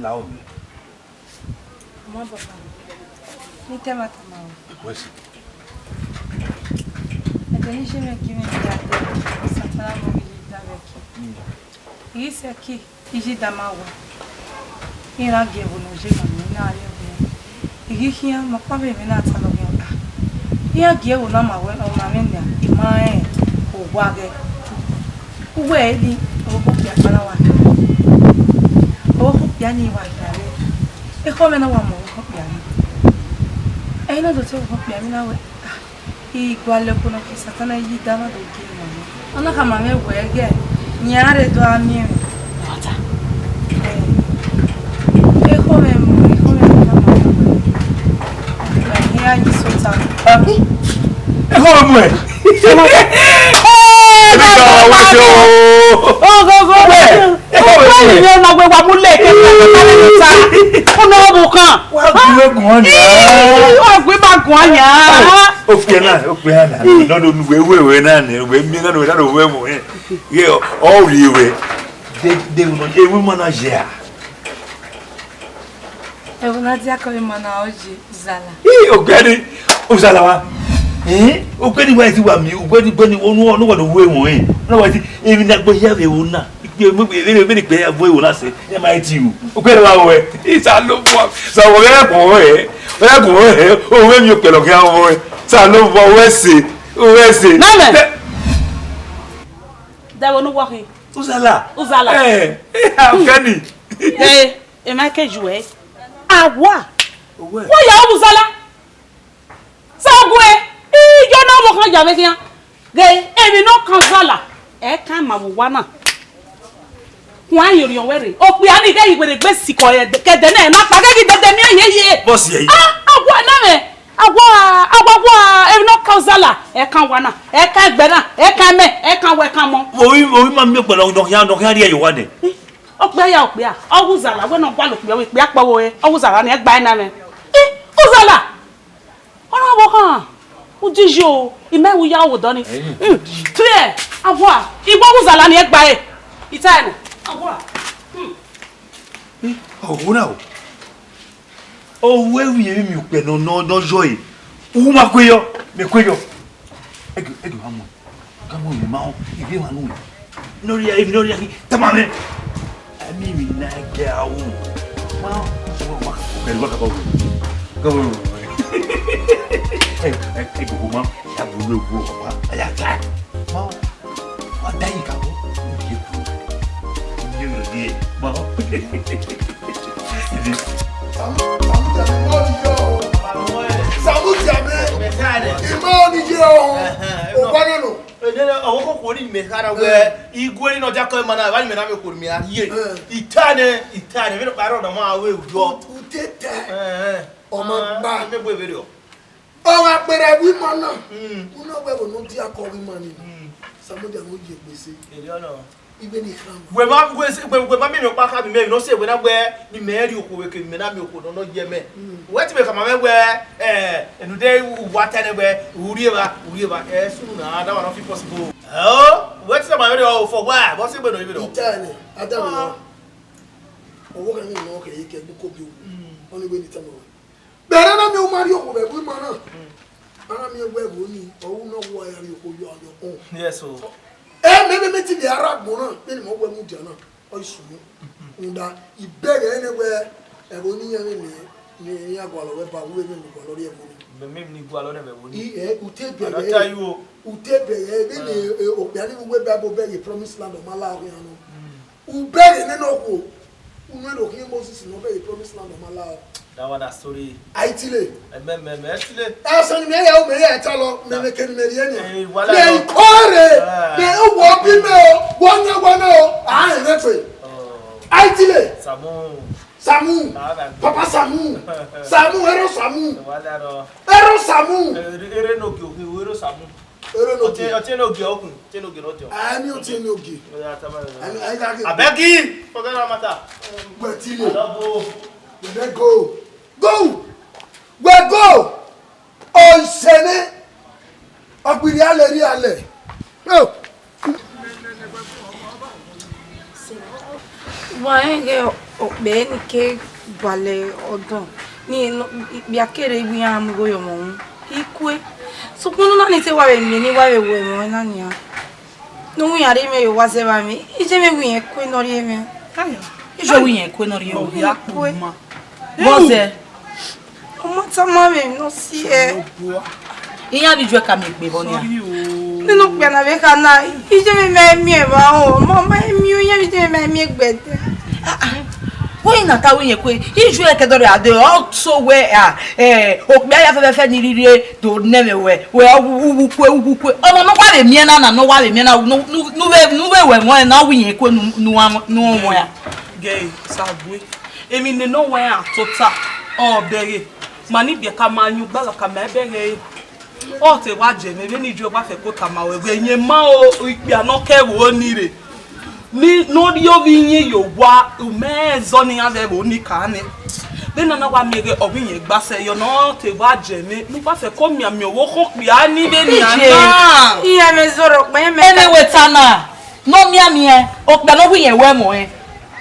La o mi. Ọmọ baba, ne I te ẹmwata ma o. Wẹ si. Ẹdẹ ne I ye mwẹ gie mwẹ ya dee, Satana mu ghi yi da vbe ẹki. Mm. I ghi sẹ ẹki, I yi da ma wa. Iran gie ẹvbo ne ọ ye ma mwẹ na rrie ẹvbo. I ghi khian, ma ọkpa vbe emwi na ta nọ khian. Iran gie ẹvbo na ma wẹ, ọ ma mwẹ nian, I ma rẹn owa ghẹ. Uwẹ eni, ọvbokhan okpia kpa na wa khian. Ọvbokhan okpia ni wa khian re. Ekhọe mwẹ na wa mu ọvbokhan okpia ni. Ẹre I na do tie ọvbokhan okpia ni na wẹ, ah, I gualọ ẹko nọ ke Satana yi da na do gie ima nẹ. Ọ na khama mwẹ wẹ ẹghẹ, iran rre do a miẹn mwẹ. Ọmọta. Ekhọe mwẹ mu, ekhọe mwẹ mu na ma wẹ. Iran yi sota. Ekhọe mwẹ mu ẹ. Ebi ka wa wẹ jọ. Ogogo. Wẹ. Ekhọe mwẹ mu ẹ. Wẹ ni na wẹ wa mu leke. Ọmọ ọmọ kan. Wa gbe guan ya. Wa gbe ba guan ya. Okpia na, okpia na. No, no, no, wẹ, wẹ, wẹ na, ne, wẹ, mi na, no, wẹ na, no, wẹ, wẹ. Ye, ọ ri wẹ. De, de, no, e, wẹ ma na ye a. Ẹ, wẹ na dia kọ, e ma na ọ ye, Uzala. Ih, ọgbẹni, Uzala wa. Eh, ọgbẹni wa ti wa mi, ọgbẹni, ọgbẹni, onu, onu wa do wẹ wọn, eh. Onu wa ti, e mi na gbe ya vbe wona. Vbene ikpẹ ya bu ẹvbo na sẹ, ẹ ma ti ru. Okpia ne wa ruẹ, Osanobua, Osanobua, ọ ghẹ gun ruẹ, ọ ghẹ gun ruẹ, ọ ghẹ miẹn okpia ne ọ khian ruẹ, Osanobua, ọ ghẹ sẹ, ọ ghẹ sẹ. Nana. Dẹ-, dẹvbo ne uwọ khin. Uzala. Uzala. Ẹ, ẹ, ọkẹni. Ẹ, Emwa ke ju ẹ. Awa. Owẹ. Wẹ ya Uzala. Sague, iyọ na vbe ọkhan ya vbe khian. Ghe emwi ne ọ kan Uzala, ẹ kan ma vbe owa na. Kuan ye orhiọn wẹ rre. Okpia ni ghẹ ghi werriegbe sikọ kẹdẹ nẹ na kpa ghẹ ghi dẹdẹ miẹn ye ye. Bọsi ẹ yi. Ah, awa na mwẹ. Awa, awa, awa, emwi ne ọ kan Uzala, ẹ kan owa na, ẹ kan ẹgbẹ na, ẹ kan ẹmẹ, ẹ kan wẹ, ẹ kan mọ. Ovbi, ovbi ma miẹn ọkpia nọ, nọ khian, nọ khian rhie ye owa nẹ. Okpia ya okpia, ọ wu Uzala, wẹ ne ọ gualọ okpia, okpia kpọvbe ore, ọ wu Uzala ni, ẹ gba ẹre na mwẹ. Eh, Uzala! Ọ na vbe ọkhan, u di yo, I ma wu ya wo dọ ni. Hmm, clear, awa, I wa wu Uzala ni, ẹ gba ẹre. I ta ẹre nẹ, awa. Hmm. Ọwọ na o. Ọ wẹ vbe irẹn vbe miẹn okpia nọ, nọ, nọ yọ ẹre. U ma kue yọ, mẹ kue yọ. Ẹgẹ, ẹgẹ wa mu. Ga mu mẹ ma ọ, ivbi emwa nu. Nọ ria, nọ ria, tama mẹ. Ami mi na ẹgbẹ awu. Ma, ma, ma, kẹrẹ wa ka ba wo. Ga wo. Ẹ, ẹ, ẹ, gbogbo ma, ya bu lo wo, papa. Ya ta. Ma, wa da yi ka wo. Ye ku. Ye lo ye. Ma. Samu, Samu Jame, Imọ ni ye o. Samu Jame, Imọ ni ye o. O wa nọ nọ. Ene ọvbokhan okhuo ni mẹ kha na wẹ, igue ni nọ diakọ ima na, evba ni mẹ na miẹn okhuo ne mẹ ra rhie. Eh. I ta nẹ, I ta nẹ, vbene ọ kpa rrọọ na ma vbe yọ. U te ta. Eh, eh. Ọ ma gba. Ah, mẹ gbe vberriọ. Ọ gha kperẹ ẹvbo ima na. Mm. U na wẹ ẹvbo ne ọ diakọ ọghe ima ni. Mm. Samu Jame ọ ye egbe ẹse. Erriọ nọ. Ibe ni khama. Wẹ ma, wẹ, wẹ, wẹ ma miẹn ọkpa kha, mẹ ne ọ sẹ wẹ na wẹ, ne imẹ rhie okhuo vbe ke, mẹ na miẹn okhuo nọ, nọ ye mẹ. Mm. Wẹ te mẹ khama mwẹ wẹ, eh, enude uwa ta nẹ wẹ, u rri evba, u rri evba, eh, sunu na, that one no fit possible. Oh, wẹ te ma rhie ofo wa, but se gbe no ibe no. I ta nẹ, a da wẹ. Ah. Ọvbokhan ni nọ kẹ, ye kẹ gbe ukobi owu. Mm. Ọni wẹ ni tama wẹ. Bẹrẹ na miẹn u ma rhie okhuo vbe ẹvbo ima na. Mm. A na miẹn wẹ ẹvbo ni, ọ ru ne ọ wa ya rhie okhuo yọ ayọ kpọn. Yes o. Ẹ, mẹ, mẹ, mẹ ti vbe a rre agbọn na, vbene ima wẹ mudia na, ọ i sunu. Mm-hmm. Rhunmwuda, I bẹghe nẹ wẹ ẹvbo ni iran vbe miẹn, ne iran gualọ wẹ ba, u vbe miẹn ne u gualọ rhie ẹvbo ni. Mẹ, mẹ ni gualọ nẹ vbe ẹvbo ni. I, ẹ, u te bẹghe. I don tell you o. U te bẹghe, vbene, eh, okpia ni vbe uwu Bible bẹghe promised land, ọ ma la ọghe iran nọ. Mm. U bẹghe nene okhuo, unu ẹre okhian Moses ne ọ bẹghe promised land, ọ ma la. That one na story. A i tile. Ẹmẹ, mẹ, mẹ, tile. Ẹsẹ ni mẹ ya, mẹ ya ta lọ, mẹ, mẹ kẹ ni mẹ rhie ni. Eh, wala mẹ lọ. Ikore, ah, mẹ wọ bi mẹ o, wọ yan wẹ na o, a rẹn rẹ pe. Oh. A i tile. Samu. Samu. Ah, that Papa Samu. Samu, ẹrọ Samu. Wala lọ. Ẹrọ Samu. Eh, ere no gi okhin, ẹrọ Samu. Ere no gi. Ọtiẹn, ọtiẹn no gi okun, ọtiẹn no gi nọ ọtiẹn. A ni ọtiẹn no gi. Oya, tama rẹ. A ni, a ni ka gi. Abeg, forget that matter. Wẹ tile. Adọbo. Wẹ go. Go. Wẹ go. Oisẹ nẹ. Ọgbirri alẹ rri alẹ. No. Wa rẹn ghe okpẹ ni ke gualọ ọdọn, ni ikpia kere iwu iran mu igho ye ọmọ unu. I kue. Sokpan unu na ni te wa vbe miẹn ne I wa vbe ru ẹmwẹ na nian. Ne u iran rhie mwẹ ye owa zẹ vbe amwẹ, iye mwẹ wi irẹn kue ne ọ rhie mwẹ. Ayo, iye wi irẹn kue ne ọ rhie mwẹ. Ọ rhie kue. Vbọ zẹ? Ọ ma tama mwẹ ne ọ si ẹ. Iran vbe ijuẹ ka miẹn egbe vbọ nian? Sorry o. Nene okpia na vbe kha na, iye mwẹ ma miẹn evba o, ọ ma, ọ ma miẹn iran vbe iye mwẹ ma miẹn egbe ẹdẹ. Ah, ah. Wẹ na ta wẹ irẹn kue, ijuẹ kẹdọrọ a de, ọ so wẹ, ah, eh, okpia ya fẹfẹfẹ ni rhirhi do nẹ mwẹ wẹ, wẹ uwu kue, uwu kue. Ọmọ ne ọ wa vbe miẹn na na, ne ọ wa vbe miẹn na, ne u vbe, ne u vbe wẹ ẹmwẹ na, wẹ irẹn kue ne u, ne u, ne u wọn ya. Gẹ, Sague. Emwi ne nọ wẹ a tota, ọ bẹghe. Ma ni biẹ ka ma yan ugbalọ ka ma bẹghe. Ọ te wa jẹ mwẹ, vbene ijuẹ wa fẹ ko tama wẹ wẹ, yẹn ma o, ikpia ne ọ kẹ vbe oni rre. Ni, ne ọ rhie ovbi iyẹn ye owa, u mẹ zọ ne iran vbe ẹvbo ni ka nẹ. Vbene a na wa miẹn ghe, ọ vbe iyẹn gba sẹ yọ, ne ọ te wa jẹ mwẹ, ne u wa fẹ ko mianmian ọvbokhan okpia ni vbe nian na. Iye mwẹ zọrọ kpẹ mẹ. Ẹmwẹ wẹ ta na, ne ọ mianmian, okpia ne ọ wẹ iyẹn wẹ ẹmwẹ ọnrẹn.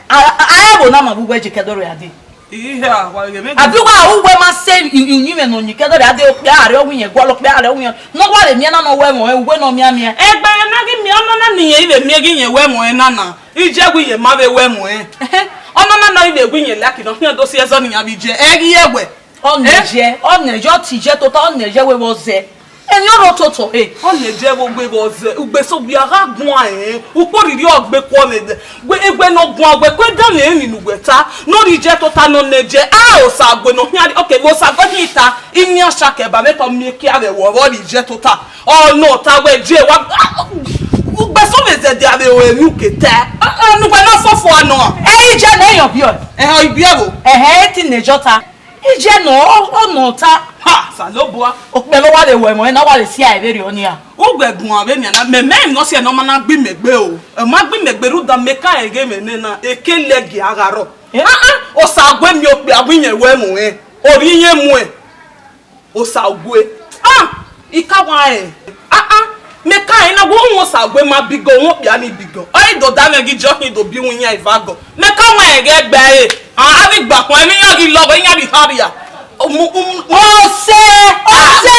A, a, a, ẹvbo na ma vbe uwu ẹje kẹdọrọ ya dee. Iya, wa ghe mẹ. Abi wa uwu ma se i-, i-, uyinmwẹ ne ọ yin kẹdọrọ ya dee, okpia a rre ọ wẹ iyẹn gualọ, okpia a rre ọ wẹ iyẹn. Ne ọ wa vbe miẹn na ne ọ wẹ ẹmwẹ ọnrẹn, uwẹ ne ọ mianmian. Egbe na ghi miẹn ọmọ na ne irẹn i vbe miẹn ghi iyẹn wẹ ẹmwẹ ọnrẹn na na. Iye wẹ iyẹn ma vbe wẹ ẹmwẹ ọnrẹn. Ọmọ na ne ọ i vbe wẹ iyẹn like ne ọ khian do si ẹzọ ne iran vbe iye. Ẹ ghi ẹwẹ. Ọ nẹ yẹ, ọ nẹ yẹ, ọ ti yẹ tota, ọ nẹ yẹ wẹ vbọ zẹ. Emwi ọrọre ototọ re. Ọ nẹjẹ vbe ogbe vbe ọzẹ, ugbeso gbe a gha guan ẹn, ukpo rhirhi ọ gbe kuọ vbe dẹ. Wẹ, egbe ne ọ guan wẹ, ku ẹdẹ mwẹ emwi ne uwẹ ta, ne ọ rhie iye tota ne ọ nẹjẹ, a Osague ne ọ khian rhie, okay, vbe Osague khian ta, imian shake ba vbe ta, ọ miẹn ekia vbe ẹvbo, ọ rhie iye tota. Ọ nọ ta wẹ je wa, ah, ugbeso vbe zẹdẹ avbe ore emwi uke ta. Ah, ah, ne uwẹ na fofo a nọ. Ẹ, iye ne yọ biẹ. Ẹhẹn, ibiẹ vbo? Ẹhẹn, e te ne jọ ta. Iye nọ, ọ, ọ nọ ta. Ha, Osanobua. Okpẹ vbe ọ wa vbe wẹ ẹmwẹ na, ọ wa vbe si a vberriọ nia. Uwẹ guan vbenian na, mẹ, mẹ emwi ne ọ si ẹre ne ọ ma na gbe imẹ egbe o. Ọ ma gbe imẹ egbe rhunmwuda mẹ ka ẹghẹ mwẹ nena, eke lẹgiẹ a gha rrọọ. Eh? Ah, ah, Osague miẹn okpia wẹ iyẹn wẹ ẹmwẹ, ọ rhie iyẹn muẹn. Osague. Ah, I ka wa rẹn. Ah, ah, mẹ ka rẹn na, wẹ uhunmwu Osague ma bigo, uhunmwu okpia ni bigo. Ọ i do da mwẹ ghi jọ khin do bi iwinna eva gọ. Mẹ ka wa rẹn ghẹ gbe ẹre. Ah, avbe igba khuan, emwi iran ghi lọghọ, iran rhie harria. Umu, umu, Ọse, Ọse,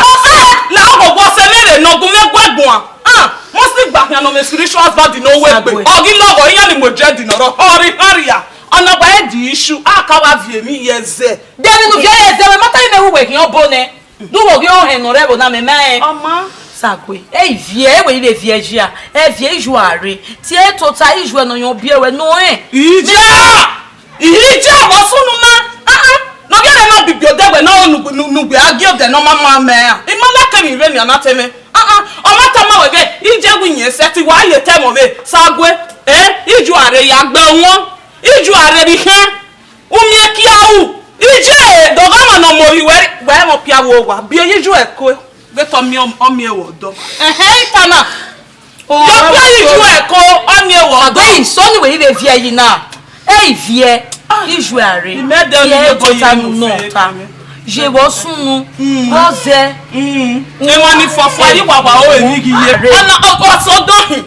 Ọse, la ọghọghọ ọse mwẹ rre ne ọ gu mwẹ guẹ guan. Ah, mostly igba khuan nọ mwẹ spiritual husband ne ọ wẹ egbe. Ọ ghi lọghọ, iran ni mu dread nọ rọ, ọ rhie harria. Ọna gba e di issue, a ka wa viọ emwi ye ẹzẹ. De emwi ne u viọ ye ẹzẹ, wẹ ma ta imẹ ru wẹ khian obọ nẹ. Du wẹ ghi ọhẹn ne ọ rre ẹvbo na, mẹ ma rẹn. Ọ ma. Osague, e i viẹ, e wẹ i vbe viẹ jia, ẹ viẹ iye a rre, tie tota iye ne ọ yọn biẹ wẹ nọ rẹn. Iye a! Iye a vbe ọ sunu ma. Ah, ah. Ne ọ ghi ẹre na bibi odẹ wẹ na, ne u, ne u, ne uwẹ a gie odẹ ne ọ ma ma mẹ ra. I ma like emwi vbenian na te mwẹ. Ah, ah. Ọ ma tama wẹ ghe, iye wẹ iyẹn sẹtin, wa ye ta ẹmwẹ vbe Osague. Eh, iye a rre ya gbe wọn. Iye a rre rhie ikhian. U miẹn ekia ru, iye dọghe ọmwa ne ọ mu ohi wẹ, wẹ mwẹ ọpia vbe owa, biẹ ye iye ẹko, vbe te ọ miẹn, ọ miẹn vbe ọdọ. Ẹhẹn, I ta na. Ye ọpia ye iye ẹko, ọ miẹn vbe ọdọ. Abe isọn ni wẹ i vbe viẹ yi na, e i viẹ, iye a rre, imẹ dẹ viẹ ni tota nu nọ ta, ye vbe ọ sunu, ọ zẹ. Emwa ni fọfọ yi wawa ore ni ghi ye. Ọna, ọ, ọ sẹ ọdọ hin.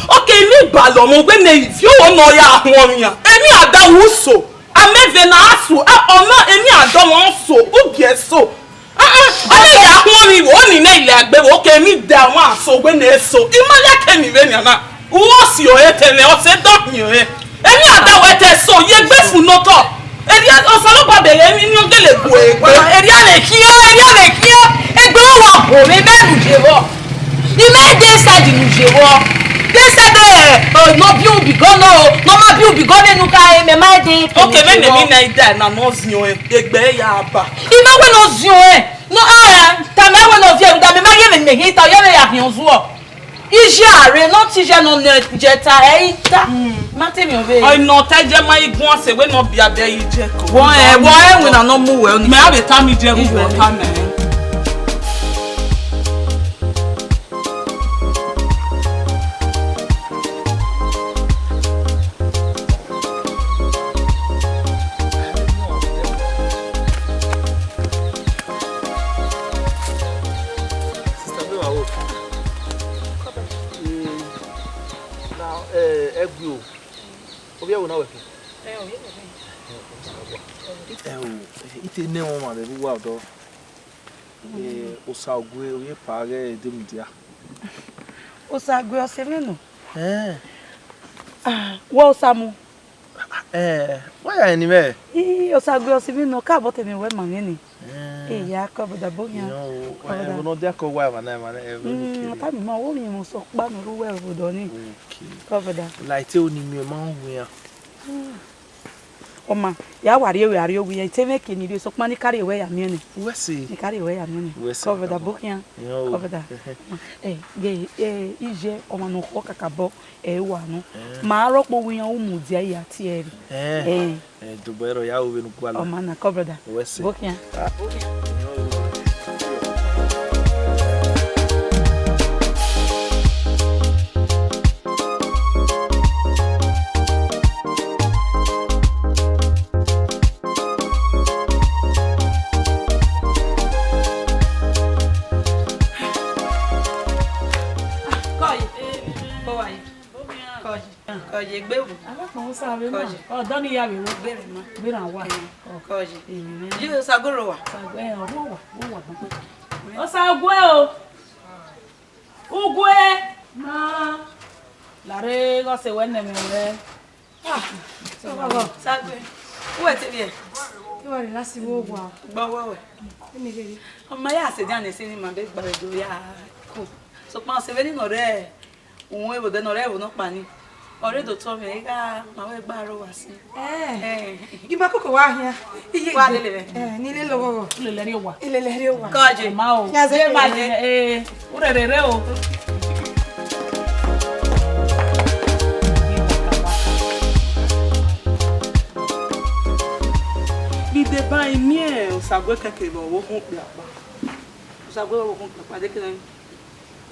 Oke, emwi gbalọ ọmọ wẹ ne ivie oro ne ọ ya huọn mwian. Emwi a da ru so, a mẹ vbe ne a so, a, ọ na emwi a da ọmọ so, u gie so. Ah, ah, ọ na ya huọn mwi vbe, ọ ni nẹ ilẹ egbe vbe, oke, emwi da ọmọ a so wẹ ne ẹ so. I ma like emwi vbenian na. U si ọre tẹmwẹ, ọ sẹ dọ hin ọre. Emwi a da wẹ te so, ye egbe fu ne otọ. Erriọ, Osanobua bẹghe emwi ne ọ gele gu egbe. Erriọ vbe khian, erriọ vbe khian. Egbe wa ho mwẹ, mẹ nu je vbọ. I mẹ de side nu je vbọ. De side, eh, eh, ne ọ biẹ ubigọ nọ, ne ọ ma biẹ ubigọ nẹ nu ka, eh, mẹ ma de. Oke, vbene emwi na i da na ne ọ ziọn ẹn, egbe ya ba. I ma wẹ ne ọ ziọn ẹn. No, ah, tama wẹ ne ọ viẹ, da mẹ ma ye vbe mẹ hin ta, ọ ya vbe ya khian zuọ. Iye a rre ne ọ te iye ne ọ nẹ jẹ ta, ẹ i ta. Ma te miẹn ọvbehe. Ọ nọ ta iye ma i guan sẹ wẹ ne ọ biabẹ iye ko. Wọ ẹ, wọ ẹ winna ne ọ mu wẹ ọnii. Mẹ a vbe ta mẹ iye ru wọ ta mẹ. Sister, be wa wo. Mm, na, eh, ẹgui o. Ovbi ẹvbo na wẹ khin? Ẹ o, ite ne ẹmwẹ ọmwa vbe ẹvbo uwa ọdọ. Eh, Osague, ovbi epa ghẹ Edemudia. Osague, ọse mwẹ nọ. Eh. Ah, wẹ Osamu. Eh, wa ya ni mẹ. Ii, Osague, ọse mwẹ nọ, ka bọ te mwẹ wẹ ma mwẹ ni. Eh. Eya, kọ brother, bọ yan. Yo, kọ brother. Ẹvbo ne ọ diakọ wa, emwa na, emwa na, ẹvbo ni Mm, kere. Ọta mi ma, wo mi mọ sọ kpa nọ ru wẹ obodo ni. Okay. Kọ brother. Like te oni mi ma wu yan. Mm. Ọ ma, ya wa rrie wẹ, a rrie owi yan, te mwẹ ke ni rrie, sokpan ne I ka rrie wẹ ya miẹn nẹ. Wẹ se. Ne I ka rrie wẹ ya miẹn nẹ. Wẹ se. Kọ brother, bọ khian. Yo. Kọ brother. Eh, ghe, eh, iye, ọmwa ne ọ khọ kakabọ, ẹ wa nọ. Eh. Ma rọ kpo wu yan, u mudia ya tie ẹre. Eh. Eh. Eh, dobọ ẹre ọ ya ru vbene u gualọ. Ọ ma na, kọ brother. Wẹ se. Bọ khian. Ah. Kọye. Kọye. Kọye, egbe vbo? Kọye. Ọdọ ni ya vbe ru. Gbe rẹn ma. Gbe rẹn wa. Kọye. Amen. Ye Osague rre owa? Osague, eh, ọ rre owa, ọ rre owa. Osague o. Ugue. Ma. Lare ghe ọse wẹ nẹ mwẹ wẹ. Ah, Osague. Uwẹ te vbiẹ? Ẹ wa rhie lasi vbe owa. Gba wẹ wẹ. Eni rere. Ọ ma ya sẹ dia ne sẹ ni ma be gba vbe do ya ku. Sokpan sẹ vbene nọ rre uhunmwu vbe odẹ ne ọ rre ẹvbo nọkpa ni. Ọ rre do tọ mwẹ, I gha ma wẹ gba aro wa sin. Eh. Eh. I ma koko wa hian. Iye wa lele vẹ. Eh, ni lele oghọghọ. Lele rhie owa. Ilele rhie owa. Kọje. Ma o. Ya ze ma je. Eh, urere re o. Ghi deba I miẹn Osague kẹkẹ vbe ọvbokhan okpia kpa. Osague vbe ọvbokhan okpia kpa, dekene.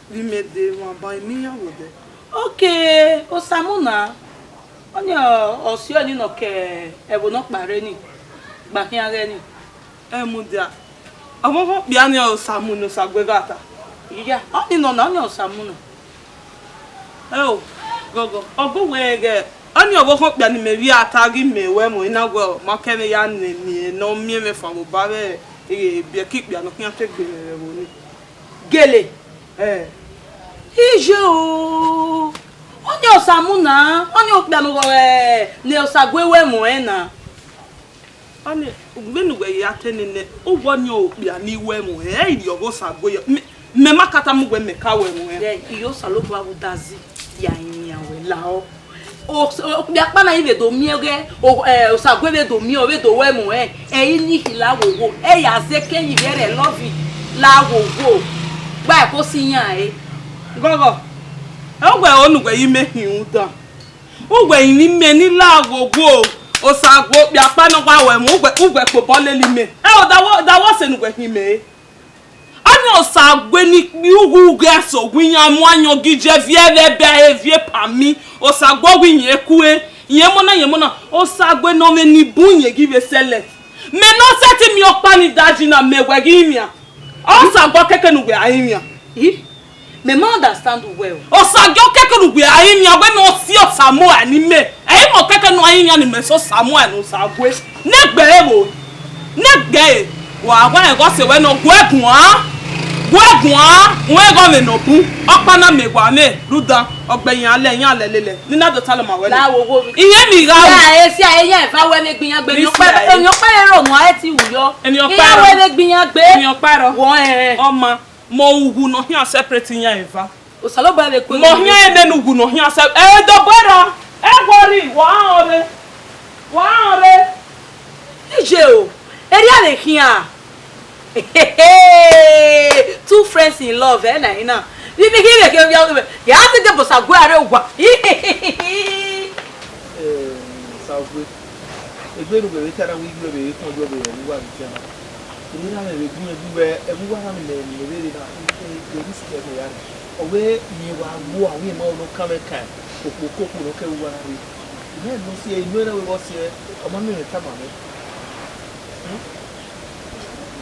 Vbe imẹ de mwẹ ban I miẹn iran vbe odẹ. Okay, Osamu na. Ọni ọ, ọ si ọni nọ ke ẹvbo nọkpa rre ni, gba khian ghẹ ni. Ẹ mudia, ọvbokhan okpia ni ọre Osamu ne Osague gha ta. Iya, ọni nọ na, ọni ọre Osamu na. Ẹ o, gọgọ, ọ gu wẹ ghẹ, ọni ọvbokhan okpia ne imẹ vbe a ta ghi mẹ wẹ mu ena wẹ ọ ma kẹ mwẹ ya nẹ eni ne ọ miẹn mwẹ fan vbe obọ avbe ebiẹki okpia ne ọ khian te gbe mwẹ vbe ẹvbo ni. Gele. Eh. Iye o. Ọni Osamu na, ọni okpia ne ughọ ne Osague wẹ mu ẹn na. Ọni, vbene uwẹ ya te nene, uwẹ ọni okpia ni wẹ mu ẹn, ẹ i rhie ọghe Osague yọ. Mẹ, mẹ ma ka tama uwẹ mẹ ka wẹ mu ẹn. Ghẹ, I ye Osanobua vbe udazi ya rinmwian wẹ lahọ. O-, okpia kpa na i vbe do miẹn ghẹ, o-, eh, Osague vbe do miẹn, ọ vbe do wẹ mu ẹn, ẹ i ni khin la wowo, ẹ ya zẹ ke yi vbe rẹ lọvi la wowo, gba ẹko si yan ẹre. Gọgọ, ẹ uwẹ ro ne uwẹ ye imẹ hin udan. Uwẹ rinmwian imẹ ni la wowo, Osague okpia kpa ne ọ gha wẹ mu, uwẹ, uwẹ kpobọ lele imẹ. Ẹ o, da wẹ, da wẹ ọse ne uwẹ hin mẹ re. Ọni Osague ni kpi ughu ghẹ sẹ owa iran mu ayọn gije viẹ vbe ẹbẹ eviẹn pami, Osague ọ wẹ irẹn kue, irẹn mọ na, irẹn mọ na, Osague ne ọ mwẹ ni bun irẹn ghi vbe sẹlẹ. Mẹ ne ọ sẹtin miẹn ọkpa ni daji na, mẹ wẹ ghi rinmwian. Osague keke ne uwẹ a rinmwian. Ih, mẹ ma understand uwẹ o. Osague keke ne uwẹ a rinmwian, wẹ ne ọ si Osamu ra ni mẹ. Ẹ i mọ keke ne a rinmwian ni mẹ sẹ Osamu ra ne Osague. Nẹgbẹe vbo? Nẹgbẹe, wa wa ẹghẹ ọse wẹ nọ, gu ẹ guan, gu ẹ guan, gu ẹ guan vbe nọ bun, ọkpa na mẹ wa mwẹ, rhunmwuda, ọgbẹn iran lẹ, iran lẹ lele, ne I na do talọ ma wẹ nẹ. La wo wo mi. Iyẹn mi gha ru. Sia ẹ, sia ẹ, iran eva wẹ vbe gbe iran gbe, emwi ọkpa, emwi ọkpa rẹ rọ nua ẹ ti wu yọ. Emwi ọkpa rọ. Iran wẹ vbe gbe iran gbe. Emwi ọkpa rọ. Wọ ẹ. Ọma, mẹ ughu ne ọ khian separate iran eva. Osanobua vbe ku. Mẹ ọ khian ene ne ughu ne ọ khian sẹ, ẹ, dobọ rọ, ẹ ghọrri, wa rẹn ọre, wa rẹn ọre. Iye o, erriọ vbe khian. Two friends in love, ẹ na, ina. Vbe ivbi khin vbe khin, ya, ya te dẹ bosa gue aro wa. Eh, Osague. Egbe ne uwẹ vbe ta na wẹ iye vbe kọn yọ vbe ẹvbo uwa vbe itan na. Emwi na mwẹ vbe gu mwẹ gu wẹ ẹvbo uwa na ni mẹ ne mẹ vbe rre na, e, e, e risk ẹmwẹ ya nẹ. Ọ wẹ miẹn wa gbe uwa, wẹ ma nọ kan mwẹ kan, okpo koko ne ọ ke ẹvbo uwa na rre. Imẹ nọ si ẹre, inu ẹre wẹ vbe ọ si ẹre, ọ ma miẹn mwẹ tama mwẹ. Hmm?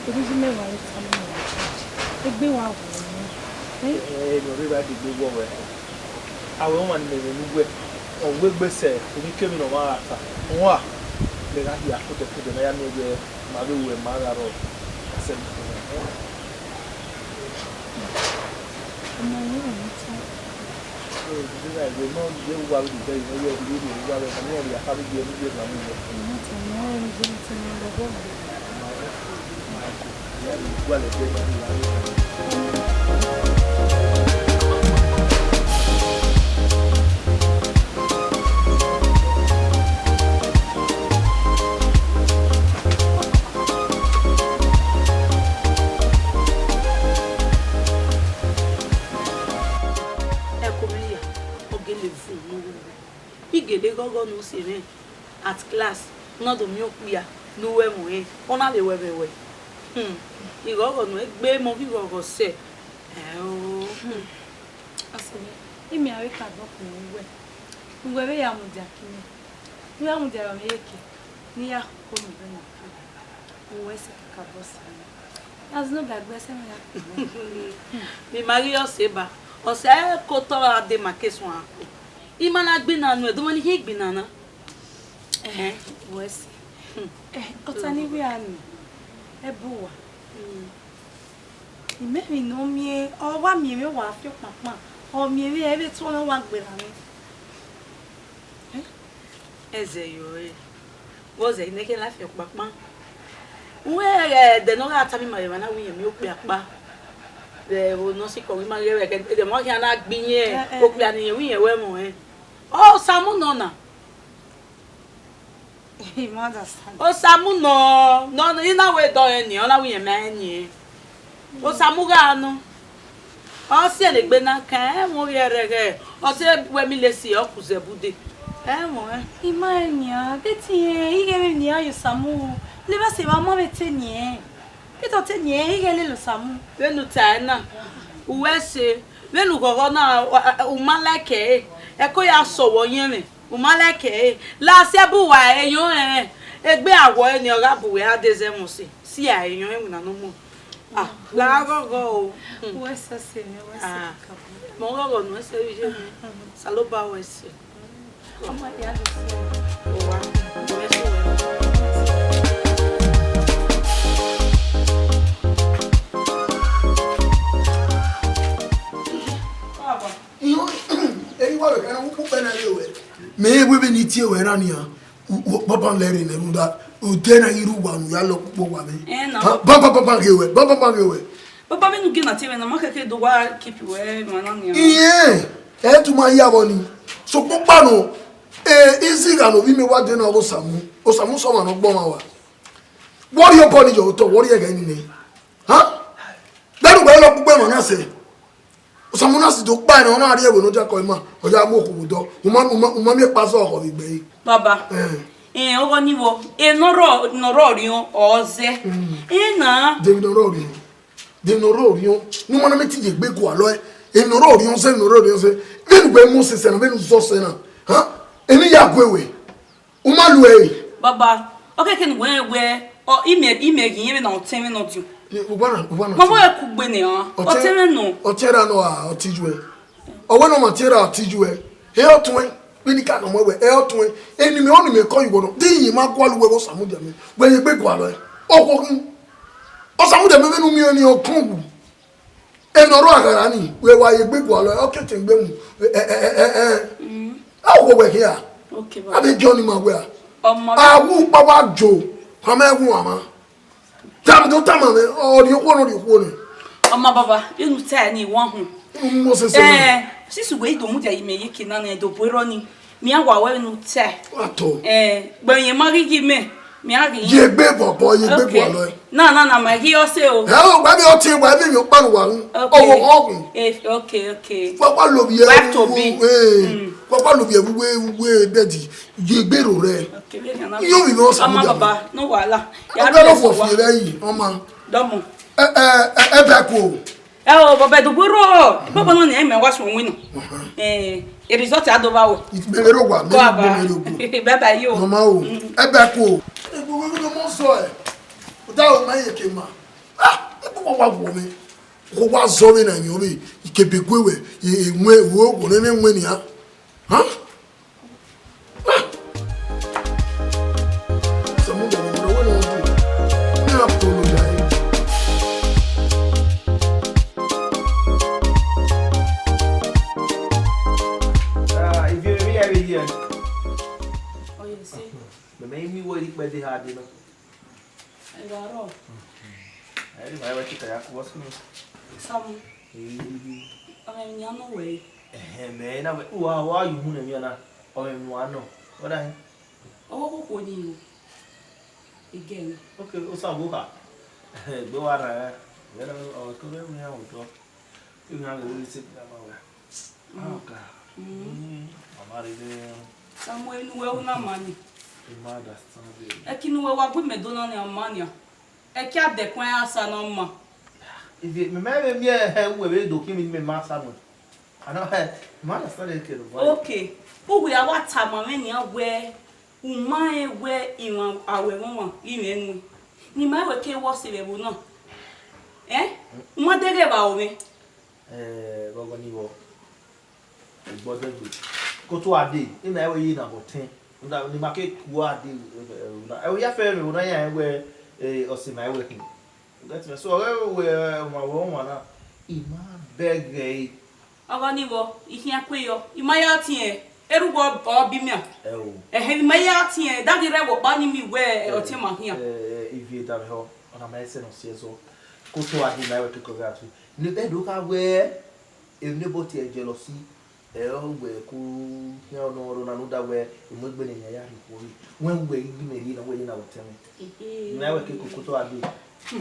Erriọ mẹ wa re tama mwẹ, egbe wa wu mwẹ. Eh? Ẹ, ẹ, ne ọ rre vbe a degbe wọ wẹ. Aro ọmwa ne imẹ mwẹ ne uwẹ, ọ wegbe sẹ emwikemwi ne ọ mwa gha ta. Uan, mẹ gha hia kotẹkotẹ ne a ya miẹn wẹ ma vbe ruẹ ma gha rrọọ, a sẹ ne ọ. Ọmọ mwẹ ọmọ ta. Ẹ, ne I gha gbe nọ, I ye uwa vbe dẹ, I ye uwa vbe dẹ, I ye uwa vbe, ne ọ rhie akha vbe iye, ne I ye uwa vbe iye. Ọmọ ta, ọmọ mwẹ ọmọ ta, ọmọ mwẹ ọmọ ta. Ẹko mwẹ ya, ọ gele vu ne ọ gele vu. I gele ghọghọ ne u si mwẹ. At class, u na do miẹn okpia ne uwẹ mu ẹn, ọ na vbe wẹ vbe wẹ. Hmm, ighọghọ ne egbe mọ ghi ghọghọ sẹ. Ẹo. Hmm. Asẹ, imẹ a vbe ka dọkun uwẹ. Uwẹ vbe ya mudia ke imẹ. Ne u ya mudia rọ mwẹ eke, ne I ya koko ne uwẹ na. Uwẹ sẹ kakabọ sẹ. Azẹ ne ọ ga gbe ẹsẹ mwẹ ya. Vbe ima ghi ọse ba, ọse ko tọ ra de ma ke suẹn ako. I ma na gbinna nuẹn, do ma ni hin gbinna na. Ẹhẹn, wẹ sẹ. Hmm. Eh, ọta ni wia ni, ẹ bu uwa. Hmm. Imẹ emwi ne ọ miẹn, ọ wa miẹn mwẹ wa fi ọkpakpan, ọ miẹn mwẹ, ẹ vbe tuẹ mwẹ wa gberra mwẹ. Eh? Ẹzẹ yọ ẹre. Vbọzẹ I nẹkhẹ la fi ọkpakpan? Uwẹ ghẹ ẹdẹ ne ọ gha tama ima vbe emwa na wẹ irẹn miẹn okpia kpa. Vbe ẹvbo ne ọ sikẹ ọghe ima ghẹ vbe ẹdẹ ma khian na gbe irẹn, okpia ne irẹn wẹ irẹn wẹ ẹmwẹ ọnrẹn. Ọ Osamu nọ na. He ma understand. Osamu nọ, nọ, nọ, I na wẹ dọ rẹn nian, ọ na wẹ irẹn ma rẹn nian. Osamu gha nọ. Ọ si ẹre egbe na kan, ẹmwẹ ovbi ẹrẹghẹ, ọ te wẹ mi lesi ọ ku zẹ bude. Ẹmwẹ ọnrẹn. I ma rẹn nian, de te irẹn, ighẹ vbene iran ye Osamu, levba sẹ evba ma vbe te nian. Peter te nian, ighẹ lele Osamu. Vbene u tae na, uwẹ ẹse, vbene u ghọghọ na, u ma like ẹre, ẹko ya sẹ ọvbọ yẹn mwẹ. U ma like ẹre, la si ẹbu uwa ẹre yọn rẹn, egbe awọ ẹre ni ọ gha bu wẹ a de zẹ ẹmwẹ ọse, si a ẹre yọn ẹwẹn na nọ mọ. Ah, la ghọghọ o. Hmm. Wẹ sẹsẹ ni, wẹ sẹ Ah, kakabọ. Mẹ ọ ghọghọ ne u sẹ vbe iye mwẹ. Osanobua wẹ sẹ. Ọ ma dia do sẹ. Owa, wẹ sẹ wẹ. Baba. Iyo, eri wa wẹ kẹnẹ ukpẹ na rre wẹ. Mẹ wẹ vbene I tie wẹ na nian, u, u, baba lẹ rre nẹ rhunmwuda, odẹ na ghi rre uwa ne u ya lẹ ọkpokpo wa mwẹ. Eh, na. Ha, baba, baba ghe wẹ, baba, baba ghe wẹ. Baba, vbene u gie na tie mwẹ na, ma kẹkẹ do wa keep wẹ emwa na nian. Iye, ẹ tu ma ya vbọ ni. Sokpan ọkpa nọ, eh, izigha ne ovbi mẹ wa de na ọghe Osamu. Osamu sẹ ọmwa ne ọ gbe ọmwa wa. Wẹ rhie obọ ni ye otọ, wẹ rhie ẹghẹ ni nẹ. Ha? Vbene uwẹ lẹ ọkpokpo emwa na sẹ. Osamu na si do kpa ẹre, ọ na rhie ẹvbo ne ọ diakọ ima, ọ ya mu okhuo vbe odọ. U ma, u ma, u ma miẹn ekpa zẹ ọkhọ vbe egbe ẹre. Baba, Eh. eh, ọghọ ni vbọ, e ne ọ rrọọ, ne ọ rrọọ orhiọn, ọ zẹ. Mm. E na. De emwi ne ọ rrọọ orhiọn. De emwi ne ọ rrọọ orhiọn. Ne u ma na miẹn te I ye egbe gualọ ẹe. Emwi ne ọ rrọọ orhiọn zẹ, emwi ne ọ rrọọ orhiọn zẹ. Vbene uwẹ mu sẹsẹ na, vbene u zọ sẹ na. Ha? Emwi ya gue wẹ. U ma lu ẹre. Baba, ọ kẹkẹ ne uwẹ rẹn wẹ, ọ, imẹ, imẹ ghi irẹn vbene ọtẹn mwẹ nọ diọn. Ye, ugbana, ugbana. Ma wẹ kugbe nẹ, ọtẹn, ọtẹn mwẹ nọ. Ọtẹn ra nọ, a, ọ te ju ẹ. Ọ wẹ ne ọ ma tie ra, ọ te ju ẹ. Ẹ ọtuẹn, vbene I ka nọ mu ẹwẹ, ẹ ọtuẹn. Eni mẹ, ọni mẹ kọ yuwọ nọ. Di iyẹn ma gualọ uwẹ vbe Osamudia mẹ. Wẹ ye egbe gualọ ẹ. Okhuo khin. Osamudia mẹ vbene u miẹn ni ọ kọn wu. Emwi ne ọ rrọọ aghara ni, wẹ wa ye egbe gualọ, ọ ke tẹn egbe mu. Ẹ, ẹ, ẹ, ẹ, ẹ. Mm. A wo wẹ hia. Okay, baba. A vbe John ma wẹ a. Ọmọ. A wu kpa wa jo, khama ẹwu ama. Tama do tama mwẹ, ọ rhie okhuo nọ, rhie okhuo nẹ. Ọmọ baba, inu ta ni wa hun. Inu mo sese na. Eh, sisi wẹ i do mudia ye mẹ ye ke na nẹ, do bu erọ ni. Mẹ a wa wẹ vbene u ta. Wa tọ. Eh, gbe yẹn ma ghi gi mẹ, mẹ a ghi. Ye egbe bọbọ, ye egbe Okay. gualọ ẹ. Na, na, na, ma ghi ọ sẹ o. Ẹ o, wa vbe ọtẹn, wa vbe emwi ọkpa ne uwa ru. Okay. Ọwọ ọgwun. Eh, okay, okay. Wa, wa lovbiẹ Wife to be. Eh, Mm. wa, wa lovbiẹ vbe uwe, uwe bed. Ye egbe ro rẹ. Okay, vbene na. Iyo vbe Osamudia. Ọmọ baba, no wahala. Ya Ẹgbẹ́ ló lo fọ wa. fi rẹ yìí, ọmọ. Dọmọ. Ẹ, ẹ, ẹ, ẹ bẹ kú o. Ẹ o, baba, do bu erọ. Baba na ni ẹ mẹ wa sọ winu. Eh, e result a do ba wẹ. Mẹ vbe ro wa, mẹ Kọ aba. Mẹ vbe ro go. Baba yo. Mama o, Mm. ẹ bẹ kú o. Ẹ gbogbo ẹgbẹ mọ sọ ẹ. O da o ma ye ke ma. Ah, ẹ gbogbo wa wo mi. Ko wa zọ vbe na yan vbe ikebe gue wẹ, e, e wẹ, wo, wo nene wẹ nia. Huh? Ah! Samuel, what do you want to do? You have to know that. Ah, if you really have it here. Oh, you see? Mẹ mẹ imi wẹ ikpẹ de ha de nọ. Ẹgharọ. Ẹ ri ma wẹ chika ya ku wọ sunu. Samu. Ee. Ọmọ emwi nian nọ wẹ. Ẹhẹn, mẹ na wẹ, uwa, uwa yu uhunmwu ne emwi ọna, ọmọ emwi uwa nọ. Ọ da hin? Ọghe okhuo ni o. Igẹmwi. Okay, osa wo ha. Egbe wa rran. Wẹ na, ọ, ko vbe ru iran odọ. Iran vbe ru ise gba ma wẹ. Mm. Ah, okay. Mm. Mm, mama rere. Samuel, inu wẹ ru na ma ni. I ma understand you. Ẹki ne uwẹ wa gu imẹ do na nian ma nian. Ẹki a dẹkun ẹre asa ne ọ ma. Ivie, mẹ, mẹ, mẹ, mẹ, ẹ, uwẹ vbe do khin vbe mẹ ma sa nọ. I know, ẹ, ma understand the kid, boy. Okay. Uwẹ a wa tama mwẹ nian wẹ, u ma rẹn wẹ emwa aro ẹmwẹ ọmwa ghi mwẹ nuẹn. Ne ima wẹ ke wọ sẹ vbe ẹvbo na. Ẹ? U ma deghẹ vbe aro mwẹ. Eh, vbe ọgọ ni vbọ? Igbọdẹgbe. Ko to a dee, ena ẹvbo yi na vbe ọtẹn. Una, ne ima ke ku a dee, eh, una. Ẹvbo ya fẹ mwẹ, una ya wẹ, eh, ọse ma wẹ khin. You get me? So, ọghe wẹ, eh, ọmwa wẹ ọmwa na, ima bẹghe ẹre. Ọgọ ni vbọ, I khian kue yọ, I ma ya ọtiẹn. Erhughe ọ bi miẹn. Ẹ o. Ẹhẹn, ne ima ya tiẹn, da ghi rre ẹvbo ọkpa ni mi wẹ, ẹ, ọtiẹn ma khian. Ẹ, ẹ, Ivie, da mwẹ họ, ọna ma ẹsẹ ne ọ si ẹzọ. Koto a di ma wẹ kekọ gha tu. Ne bẹ do gha wẹ, emwi ne bọ tie jealousy, ẹ, ọ wẹ ku, khian ọnọ ọrọ na ne u da wẹ, emwi egbe ne ya ya rhie okhuo rre. Wẹ wẹ igbi mẹ rhie na, wẹ ye na wẹ tẹmwẹ. Ehe. Ma wẹ kekọ koto a di.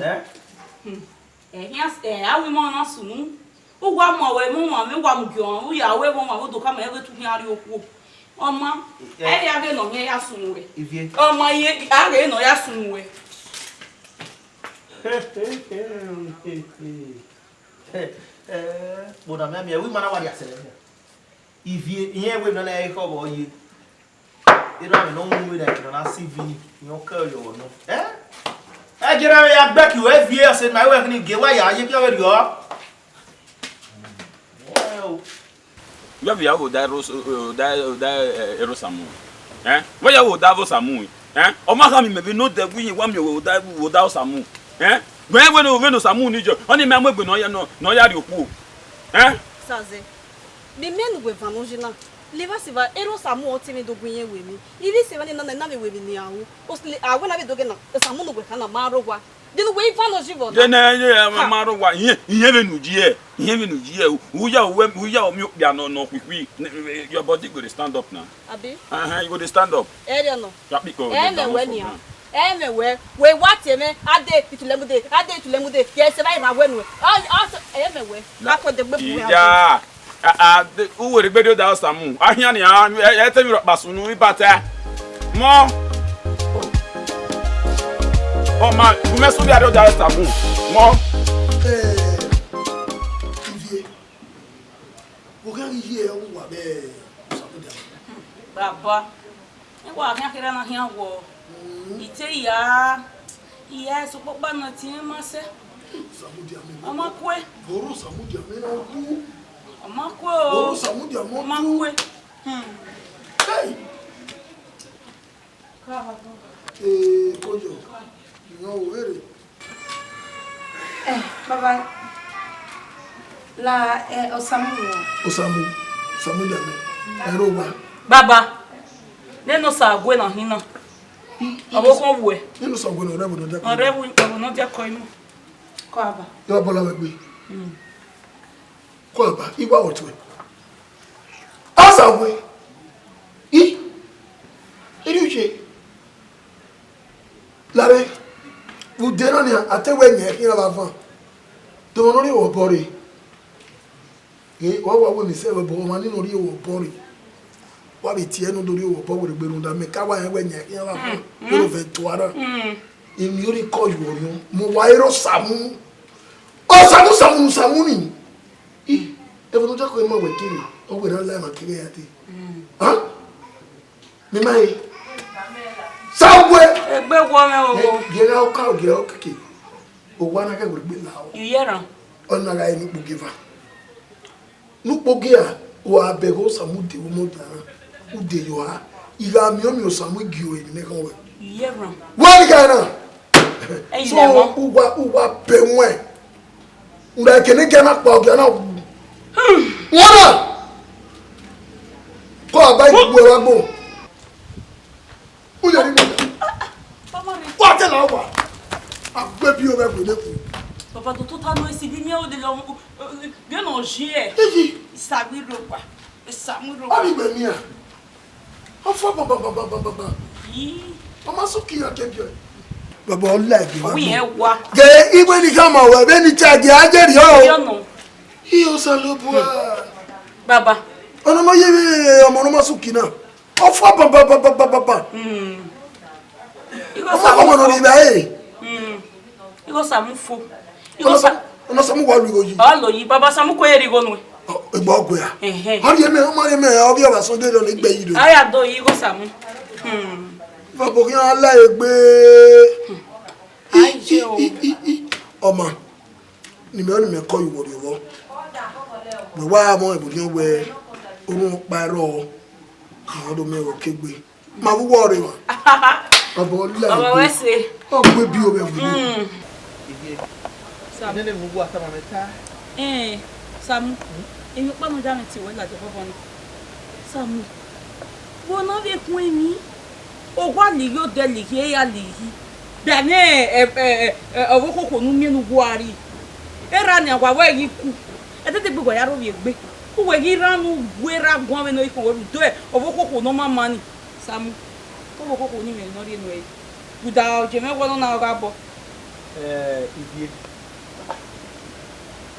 Ẹ? Hmm. Ẹhian, ẹ, a wẹ imẹ na sunu. U wa mu aro ẹmwẹ ọmwa mwẹ, u wa mu gie ọmwa, u ya ru ẹmwẹ ọmwa vbe odokhama, ẹ vbe tu khian rrie okhuo. Ọ ma, ẹ, ẹ ya ghe ne ọ khian ya sunu ruẹ. Ivie. Ọ ma ye, a ghe ne ọ ya sunu ruẹ. Ẹ, ẹ, kpona mẹ miẹn, wẹ ima na wa rhie sẹ mẹ. Ivie, irẹn wẹ nọ na ekhọvbe ọ ye. Erha mwẹ ne ọ mu vbe na, na si vi ni, irẹn ọ kẹ yọ nọ. Ẹ? Ẹ jẹrẹ vbe ya gbẹki wẹ viẹ ọse ma wẹ ni gie wa ya ye kie ọ vbe rriọ. Ẹ o. Wẹ vbe ya vbe oda Ero, oda, oda, eh, Ero Samu. Ẹ? Wẹ ya vbe oda vbe Samu. Ẹ? Ọ ma khama mẹ vbe ne odẹ gu iye wa miẹn vbe oda, vbe oda Samu. Ẹ? Wẹ wẹ ne, vbe ne Samu ni jọ, ọni mẹ mu egbe ne ọ ya, ne ọ ya rrie okhuo. Ẹ? Saze. Vbe imẹ ne uwẹ van ne ọ ye na, levba sẹ evba, Ero Samu ọ te mwẹ do gu iye wẹ emwi. Ivbi sẹ evba ni na, na vbe wẹ emwi ne iran ru. Osile, a wẹ na vbe do ghe na, Samu ne uwẹ kha na ma rre owa. De ne uwẹ i van ne ọ ye vbọ na? De ne, ye, ma rre owa, iye, iye vbe ne u ye, iye vbe ne u ye, u ya, u ya, u miẹn okpia nọ, nọ khuikhui, your body go dey stand up na. Abi? Ahan, you go dey stand up. Ẹrẹ nọ. Ya kpikọ, ẹ mẹ wẹ nian. Ẹ mẹ wẹ, wẹ wa tie mwẹ, a de itulẹmude, a de itulẹmude, kẹ sẹ evba i rhan wẹ nuẹ. Ọ, ọ, ẹ mẹ wẹ, a kọ de gbe bu wẹ. Ida, a, a, de, u were gbe de oda Samu. A hian nian, ẹ, ẹ te mi rhọkpa sunu, ibatẹ. Mọ. Ọ ma, u mẹ sunu ya de oda Samu. Mọ. Ẹ, Ivie, wo gha ghi ye ẹre uwa vbe Osamudia? Baba, I wa khian kherhe na khian wọ. Mm. I te ya, I ya sokpokpa nọ tie ma sẹ. Osamudia mẹ. Ọ ma kue. Vbe ọrọ Osamudia mẹ na du. Ọ ma kue o. Vbe ọrọ Osamudia mẹ ọ ma du. Kue. Hmm. Hey! Ka baba. Ee, koyo. Yan were. Eh, baba, la, eh, Osamu wa. Osamu, Osamu dame. Ẹro wa. Baba, nene Osague na hin na. Ọvbokhan wẹ. Nene Osague na, ọ rẹ vbe nọ dia kọ. Ọ rẹ vbe nọ dia kọ inu. Kọ aba. Yọ bọla wẹ gbe. Mm. Kọ aba, I wa wọ tuẹ. Osague. I. Eri uche. Lare, vbe ude na nia, a te wẹ yan khian vbe avan. De ọmwa ne ọ rhie vbe obọ rre? Ghe, wa wa wẹ emwi sẹ vbe obọ, ọmwa ni ne ọ rhie vbe obọ rre. Wa vbe tie ẹre ne ọ do rhie vbe obọ werriegbe rhunmwuda mẹ ka wa rẹn wẹ yan khian vbe avan. Mm, mm. Vbene ovẹn tua na. Mm. Emwi ọnii kọ ye orhiọn, mu wa rre Osamu. Osamu, Samu, Samu ni. I, ẹvbo ne ọ diakọ ima wẹ kere, ọ wẹ ne a la emwa keghe ya dee. Mm. Hàn? Mẹ ma he. Sague! Egbe wọ mwẹ o. Gie gha oka, gie gha okeke. Owa na ghẹ werriegbe la o. Iye rran. Ọ na gha re ne ukpogieva. Ne ukpogia, wa bẹghe Osamu de vbe ọmọdia na. U de yọ a. I gha miẹn ọmiọn Osamu, I gie ore ne mẹ khọn wẹ. Iye rran. Wẹ ni gha na. Ẹyin So, lẹ mọ. Uwa, uwa bẹ wẹn. Ura kene gia na kpa, gia na wu. Wọn na. Kọ aba igbu ẹre gbo. U ye ni mẹ. Wa te la wa. A gbe bi o vbe gbe ne ku. Baba do tota no esi bi mi o de lọ. Bi o no ji e. Eyi. Isagbe rokpa. Isamu rokpa. Abi gbe mi a. Ọfọ baba baba baba baba. Yii. Ọmọ sọ kí ọjọ́ bí ọ. Baba, ọ la ẹgbẹ wa. Ọwọ yẹn wa. Gẹ igbe ni ká máa wẹ̀ bẹ́ẹ̀ ni tí a jẹ ajẹ́rìí ọ. Yọnu. Iye Osanobua. Baba. Ọ̀nà ọmọ yẹ ọmọ ọmọ sọ kí náà. Ọfọ baba baba baba. Hmm. Ọmọ ọmọ nọ ni ibà ẹ. Hmm. Igho Samu fo. Igho Sa- Ọmọ Samu wa lu igho yi. Ọ lo yi, baba Samu ko eri igho nu. Egbe ọgua. Ẹhẹn. Ọ rhie mẹ, ọ ma rhie mẹ, ọ vbe ọvba Sunday lọ ne egbe yi do. A ya do yi igho Samu. Hmm. Baba khian la egbe. Aye o. Ọma, ne imẹ ọnii mẹ kọ ye uwẹ rriọghọ. Wẹ wa mọ ẹvbo rhiọn wẹ orhunmwu ọkpa i rrọọ, ọ do mẹ vbe ọke egbe. Ma vbe uwẹ ọre wa. Baba, ọ la egbe. Baba, wẹ sẹ. Ọ gbe bi ovbi ẹvbo. Mm. Samu. Nene mu uwa tama mẹ ta. Eh, Samu. Emwi ọkpa ne ọ ya mwẹ tie wẹ ladian obọ ni. Samu. Vbọ ne ọ vbe khuẹn emwi? Owa lighi, odẹ lighi, eya lighi. Bẹghe ne, ẹ, ẹ, ẹ, ẹ, ọvbokhan okhuo ne u miẹn ne u gua rri. Erha nian wa wẹ ghi ku. Ẹdẹdegbe wa ya rre ovbi egbe. Uwẹ ghi rhan ne u gu erha guan vbene ọ i khọn wẹ rhunmwuda ọvbokhan okhuo ne ọ ma ma ni. Samu, ọvbokhan okhuo ni mwẹ ne ọ rhie nuẹn re. Rhunmwuda ọ gie mwẹ wẹ nọ na ọ gha bọ. Eh, Ivie.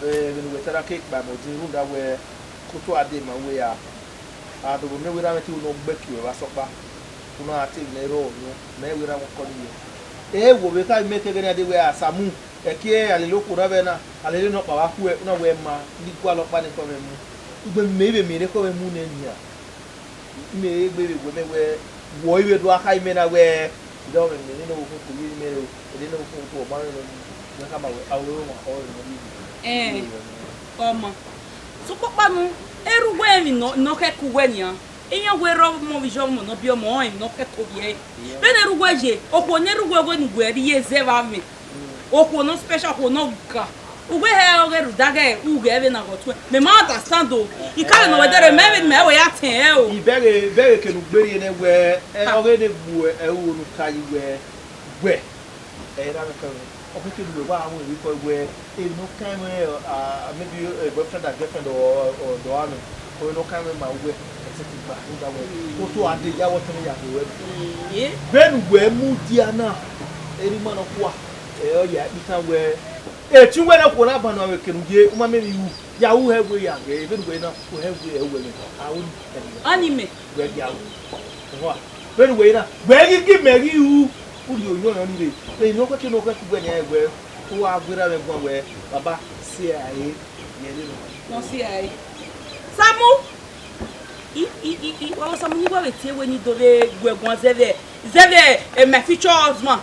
Eh, vbene uwẹ ta na ke kpa mẹ odin rhunmwuda wẹ, otu a de ma uwẹ ra. A do miẹn wẹ erha mwẹ te unu ọ gbe ẹki ruẹ vbe asọkpa, unu a te emwi ne ẹ i rrọọ nọ, mẹ wẹ erha mwẹ ọkọ nii yọ. E wo vbe kha mẹ ke ẹghẹ ne a de wẹ a Samu, ẹki a lele okhuo na vbe na, a lele nọkpa vbe akhuẹ, u na wẹ ma, ne I gualọ ọkpa ne ekọ mwẹ mu. Ugbẹn mẹ i vbe miẹn ne ekọ mwẹ mu nẹ nian. Mẹ i gbe vbe wẹ mẹ wẹ, wẹ i vbe do a kha imẹ na wẹ, I dọmwẹ mẹ ne nene ọvbokhan okhuo ye imẹ ro, ede nene ọvbokhan okhuo ọ ma mwẹ nọ mu, mẹ khama wẹ, a wẹ ọmwa, ọ rre nọ rhie. Ẹn, ọma. Sokpan ọkpa nu, erha uwẹ emwi nọ, nọ khẹke uwẹ nian. Iran wẹ rre ọmọ vbe iye ọmọ ne ọ biẹ ọmọ, ọnrẹn emwi nọ khẹke ovbi ẹre. Vbene erha uwẹ ye, okhuo ne erha uwẹ wẹ ne uwẹ rhie zẹ vbe amwẹ. Okhuo nọ special, okhuo nọ ga. Uwẹ hẹ ọghe rhunmwuda ghẹ ughẹ vbe na ghe ọtuẹn. Mẹ ma understand o. I ka vbe nọ wẹ dẹrẹ, mẹ vbe, mẹ wẹ ya tẹn ẹre o. I bẹghe, bẹghe kene u gberriẹ nẹ wẹ, ẹ, ọghe ne gbu ẹre unu ka yi wẹ, wẹ. Ẹ ra mẹ kẹrẹ, ọ kẹkẹ ne uwẹ wa ru emwi kọ wẹ, emwi ne ọ kan mwẹ, ah, maybe, eh, boyfriend and girlfriend or, or dọmamwẹ, or emwi ne ọ kan mwẹ ma wẹ, except gba rhunmwuda wẹ, otu a de ya wẹ ọtẹn mwẹ ya gbe wẹ. Vbene uwẹ mudia na, erha ima nọkhua, ẹ, ọ ya kpitan wẹ, etiọnwẹ ne okhuo na ban ne ọ vbe kene u ye, u ma miẹn emwi ru, ya ru hẹ wẹ ya ghe, vbene uwẹ na, u hẹ wẹ ẹ wẹ mwẹ, a ru ni. Ọni mẹ. Wẹ ya ru. Ehua. Vbene uwẹ na, wẹ ghi gi mẹ ghi ru, u rhie oyọnrẹn ọnii rre. Emwi ne ọ kẹkẹ ne ọ kẹkẹ uwẹ nian wẹ, u wa gu erha mwẹ guan wẹ, baba, si ẹre, yẹ rre nọ. Nọ si ẹre. Samu! I, i, i, i, wa Samu, ne uwa vbe tie wẹ ne I do vbe gu ẹ guan zẹvbe, zẹvbe, eh, my future husband.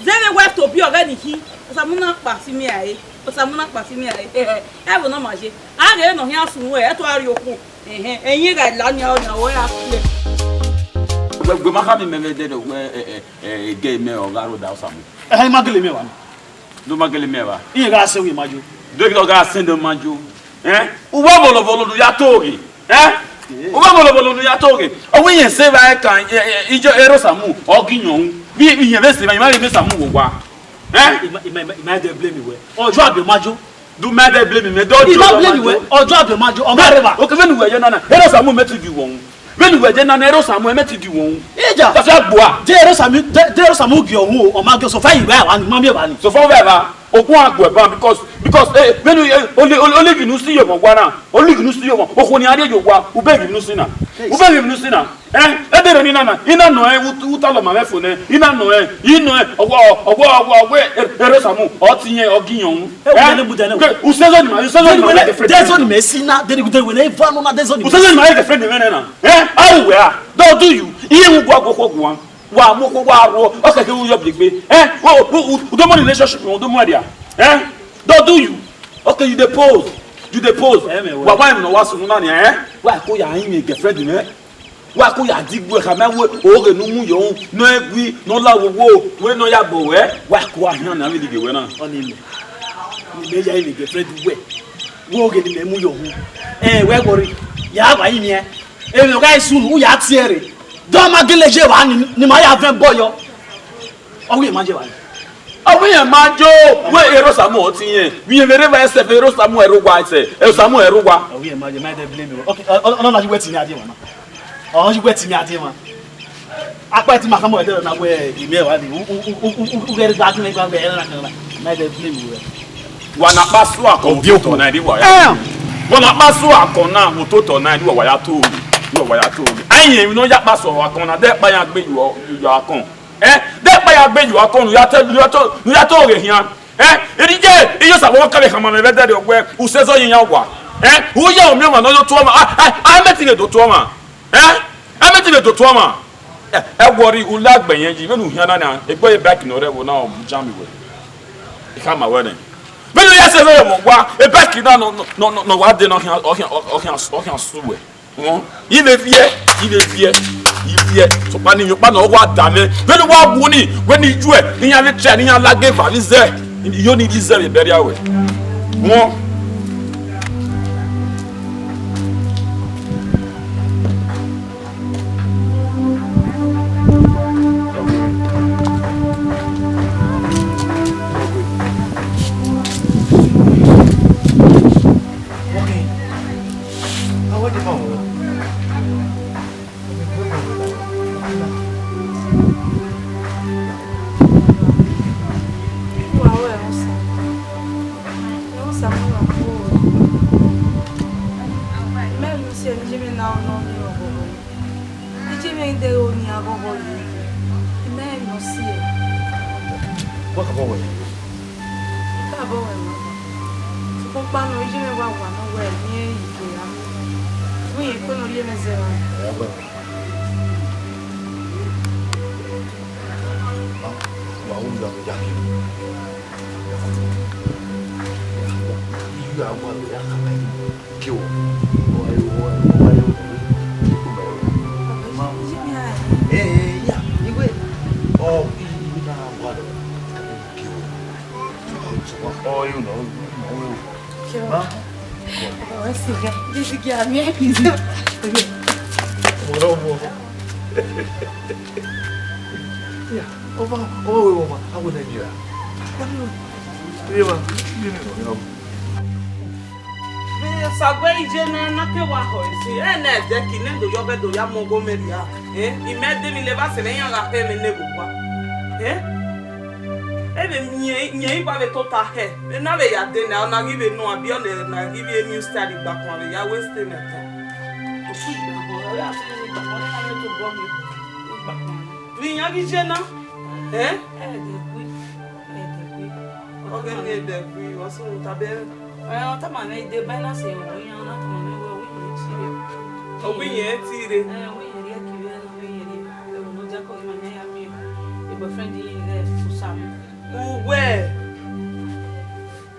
Zẹvbe wife to be ọghẹ ni khin. Samu na kpa si mẹ rae. Samu na kpa si mẹ rae. Ẹvbo ne ọ ma ye. A ghe ne ọ khian sun ruẹ, ẹ tua rrie okhuo. Ẹhẹn, ẹyin gha la ọnian, ọnian ọre a khuẹ. Wẹ, wẹ ma khama mẹ vbe ẹdẹdẹ wẹ, ẹ, ẹ, ẹ, ẹgẹ mẹ ọ gha rre odaro Samu. Ẹhẹn, I ma gele mẹ evba ni. Do ma gele mẹ evba. Irẹn gha sẹ wẹ I ma yo. Do ghi ọ gha sẹ ne ọ ma yo. Ẹn? U wa vbọlọvbọlọ ne u ya to ghe. Ẹn? U wa vbọlọvbọlọ ne u ya to ghe. Ọ wẹ irẹn sẹ evba ẹkan, ẹ, ẹ, iye erha Samu, ọ ghi yọn unu. Vbe irẹn vbe sẹ evba, I ma ghe mẹ Samu wo owa. Ẹn? I ma, I ma, I ma, I ma de blame wẹ. Ọjọ abe ma yo. Do mẹ de blame mẹ, do I ma blame wẹ, ọjọ abe ma yo, ọ ma rre evba. Okay, vbene uwẹ ye nana, erha Samu mẹ te gie uwẹ unu. Vbene uwẹ ye nana, erha Samu mẹ te gie uwẹ unu. Ija. That's why gbua. De erha Samu, de, de erha Samu gie ọhun o, ọ ma gie, so far I wẹ evba ni, ma miẹn evba ni. So far wẹ evba, okhuo a gu ẹ ban because, because, eh, vbene, eh, ole, ole, ole ghi ne u si ye ọmwa owa na, ole ghi ne u si ye ọmwa, okhuo ne a rrie ye owa, u bẹghe ghi ne u si na. U bẹghe ghi ne u si na. Ẹn, ẹdẹrẹ ni nana, I na nọ ẹn, u, u talọ ma mwẹ fo nẹ, I na nọ ẹn, I nọ ẹn, ọwọ, ọwọ, ọwọ, ọwọ, erha Samu, ọ te irẹn, ọ ghi yọn unu. Ẹ, wẹ ne buda nẹ. Ke, u sẹ zọ ni ma, u sẹ zọ ni ma, de zọ ni mẹ si na, de ni, de wẹ ne eva nọ na, de zọ ni. U sẹ zọ ni ma, girlfriend mwẹ nẹ na. Ẹn, a ru wẹ a, do do you, iye wu gua gua okhuo guan. Wa mu okhuo wa ruọ, ọ kẹkẹ u yọ biegbe. Ẹn, u, u, u, u do mu relationship, u do mu ẹdia. Ẹn, do do you. Okay, you dey pose, you dey pose. Ẹ mẹ wẹ. Wa wa emwi ne ọ wa sunu na nia, ẹn? Wa ko ya rinmwian girlfriend mwẹ. Wa ko ya di igue khama wẹ oghe ne u mu yọ unu, ne ọ gui, ne ọ la wowo, wẹ ne ọ ya bọ wẹ, wa ko a hian ne a vbe lele wẹ na. Ọni mẹ, ne mẹ ya rinmwian girlfriend wẹ, wẹ oghe ne mẹ mu yọ unu. Ẹ, wẹ worry, ya wa rinmwian. Emwi ne ọ gha sunu, u ya tie ẹre. Dọ ma gele ye evba ni, ne ima ya vẹn bọ yọ. Ọ wẹ ma ye evba ni. Ọ wẹ ma yo, wẹ erha Samu ọ te irẹn. Vbe irẹn vbe rre evba ẹsẹ, erha Samu ẹre owa ẹsẹ, erha Samu ẹre owa. Ọ wẹ ma ye, ma de blame wẹ. Okay, ọ, ọ, ọ na yi wẹ te mẹ a die emwa na. Ọ yi wẹ te mẹ a die emwa. Akpa ti ma khama ẹdẹ na wẹ imẹ evba ni. U, u, u, u, u, u, u ghẹ rre gba gbe gba gbe ẹre na kan na. Ma de blame wẹ. Wa na kpa su akọn ototọ na, ẹdẹ wa ya. Wa na kpa su akọn na ototọ na, ẹdẹ wa ya to. Ẹdẹ wa ya to. Ayen emwi ne ọ ya kpa su akọn na, de kpa ya gbe yo, yo akọn. Eh, de kpa ya gbe yo akọn, ne u ya te, ne u ya to, ne u ya to ghe khian. Eh, erha iye, iye Osa vbe ọ ka vbe khama mwẹ vbe ẹdẹrriọ wẹ, u sẹ zọ ye iran owa. Eh, u ya miẹn ọmwa ne ọ yo tuẹ ọmwa. A, a, a mẹ te vbe do tuẹ ọmwa. Eh, a mẹ te vbe do tuẹ ọmwa. Eh, ẹ worry, u la gbe yẹn yi, vbene u khian na nia, egbe ye bike ne ọ rre ẹvbo na, ọ mu jam wẹ. I khama wẹ nẹ. Vbene u ya sẹ zọ ye ọmwa owa, e bike na nọ, nọ, nọ, nọ wa dee ne ọ khian, ọ khian, ọ khian, ọ khian su wẹ. Wọn, I vbe viẹ, I vbe viẹ, I viẹ. Sokpan ne emwi ọkpa ne ọ wa da mwẹ, vbene u wa wu ni, wẹ ne I yu ẹ, ne iran vbe try, ne iran lage eva ni zẹ, I yo ni rhie izẹ vbe bẹrriẹ ruẹ. Wọn. Ọ dee ma wẹ. Uwa ru ẹmwẹ Osa. Ẹmwẹ Osa ma wa khuo. Mẹ vbe si ẹre ne iye mwẹ na nọ ni ọghọghọ. Iye mwẹ i deghẹ ọniọn ghọghọ yi. I mẹ rẹn ne ọ si ẹre. Wa khama wẹ. I khama wẹ ma. Sokpan ọkpa nọ, iye mwẹ wa wa nọ wẹ ne irẹn yi ke ra. Wẹ irẹn kpe ne ọ rhie mwẹ zẹ ra. Ẹ ya wẹ. Ma, wa wu ya ya ke. Iye a wa ya khama yi. Ke o. O wa yo, o wa yo, o wa yo. Ke o ma yo. Ma. Iye mwẹ a. Ẹ, ẹ, ya, iwe. Ọ, iye na wa lọ. Ke o. Ọ, you know, you know. Ke o. Ma. Ọ, ẹ si gẹ. This guy, mi. Mo lọ mo. Ya, ọba, ọba wẹ ọba, a wẹ Nigeria. Iye ma, iye ni nọ. Vbe Osague iye na, na ke wa họ ẹse. Ẹ na ẹdẹ ki nẹ do yọ vbe do ya mu ọgọ mẹ rria. Eh, I mẹ de mi le va sẹ vbe iran gha khẹ mwẹ ne vbe owa. Eh? Ẹ vbe miẹn, miẹn igba vbe tota khẹ. Vbe na vbe ya de na, ọ na ghi vbe nọ, abi ọ na ghi vbe new style igbakuan vbe ya waste my time. Vbe iran ghi ye na? Eh? Ẹ dẹ gui, ẹ dẹ gui. Ọghe ni ẹ dẹ gui, ọ sunu ta bẹẹ. Ẹ, ọ tama mwẹ, I de ba na sẹ, ọ wẹ iran na tama mwẹ wẹ, ọ wẹ iran ti rre. Ọ wẹ iran ti rre. Ẹ, ọ wẹ iran rhie ẹki vbe na, ọ wẹ iran rhie. Ẹ, ọ nọ dia kọ ima ne ya miẹn boyfriend iran rre Osamu. Uwẹ,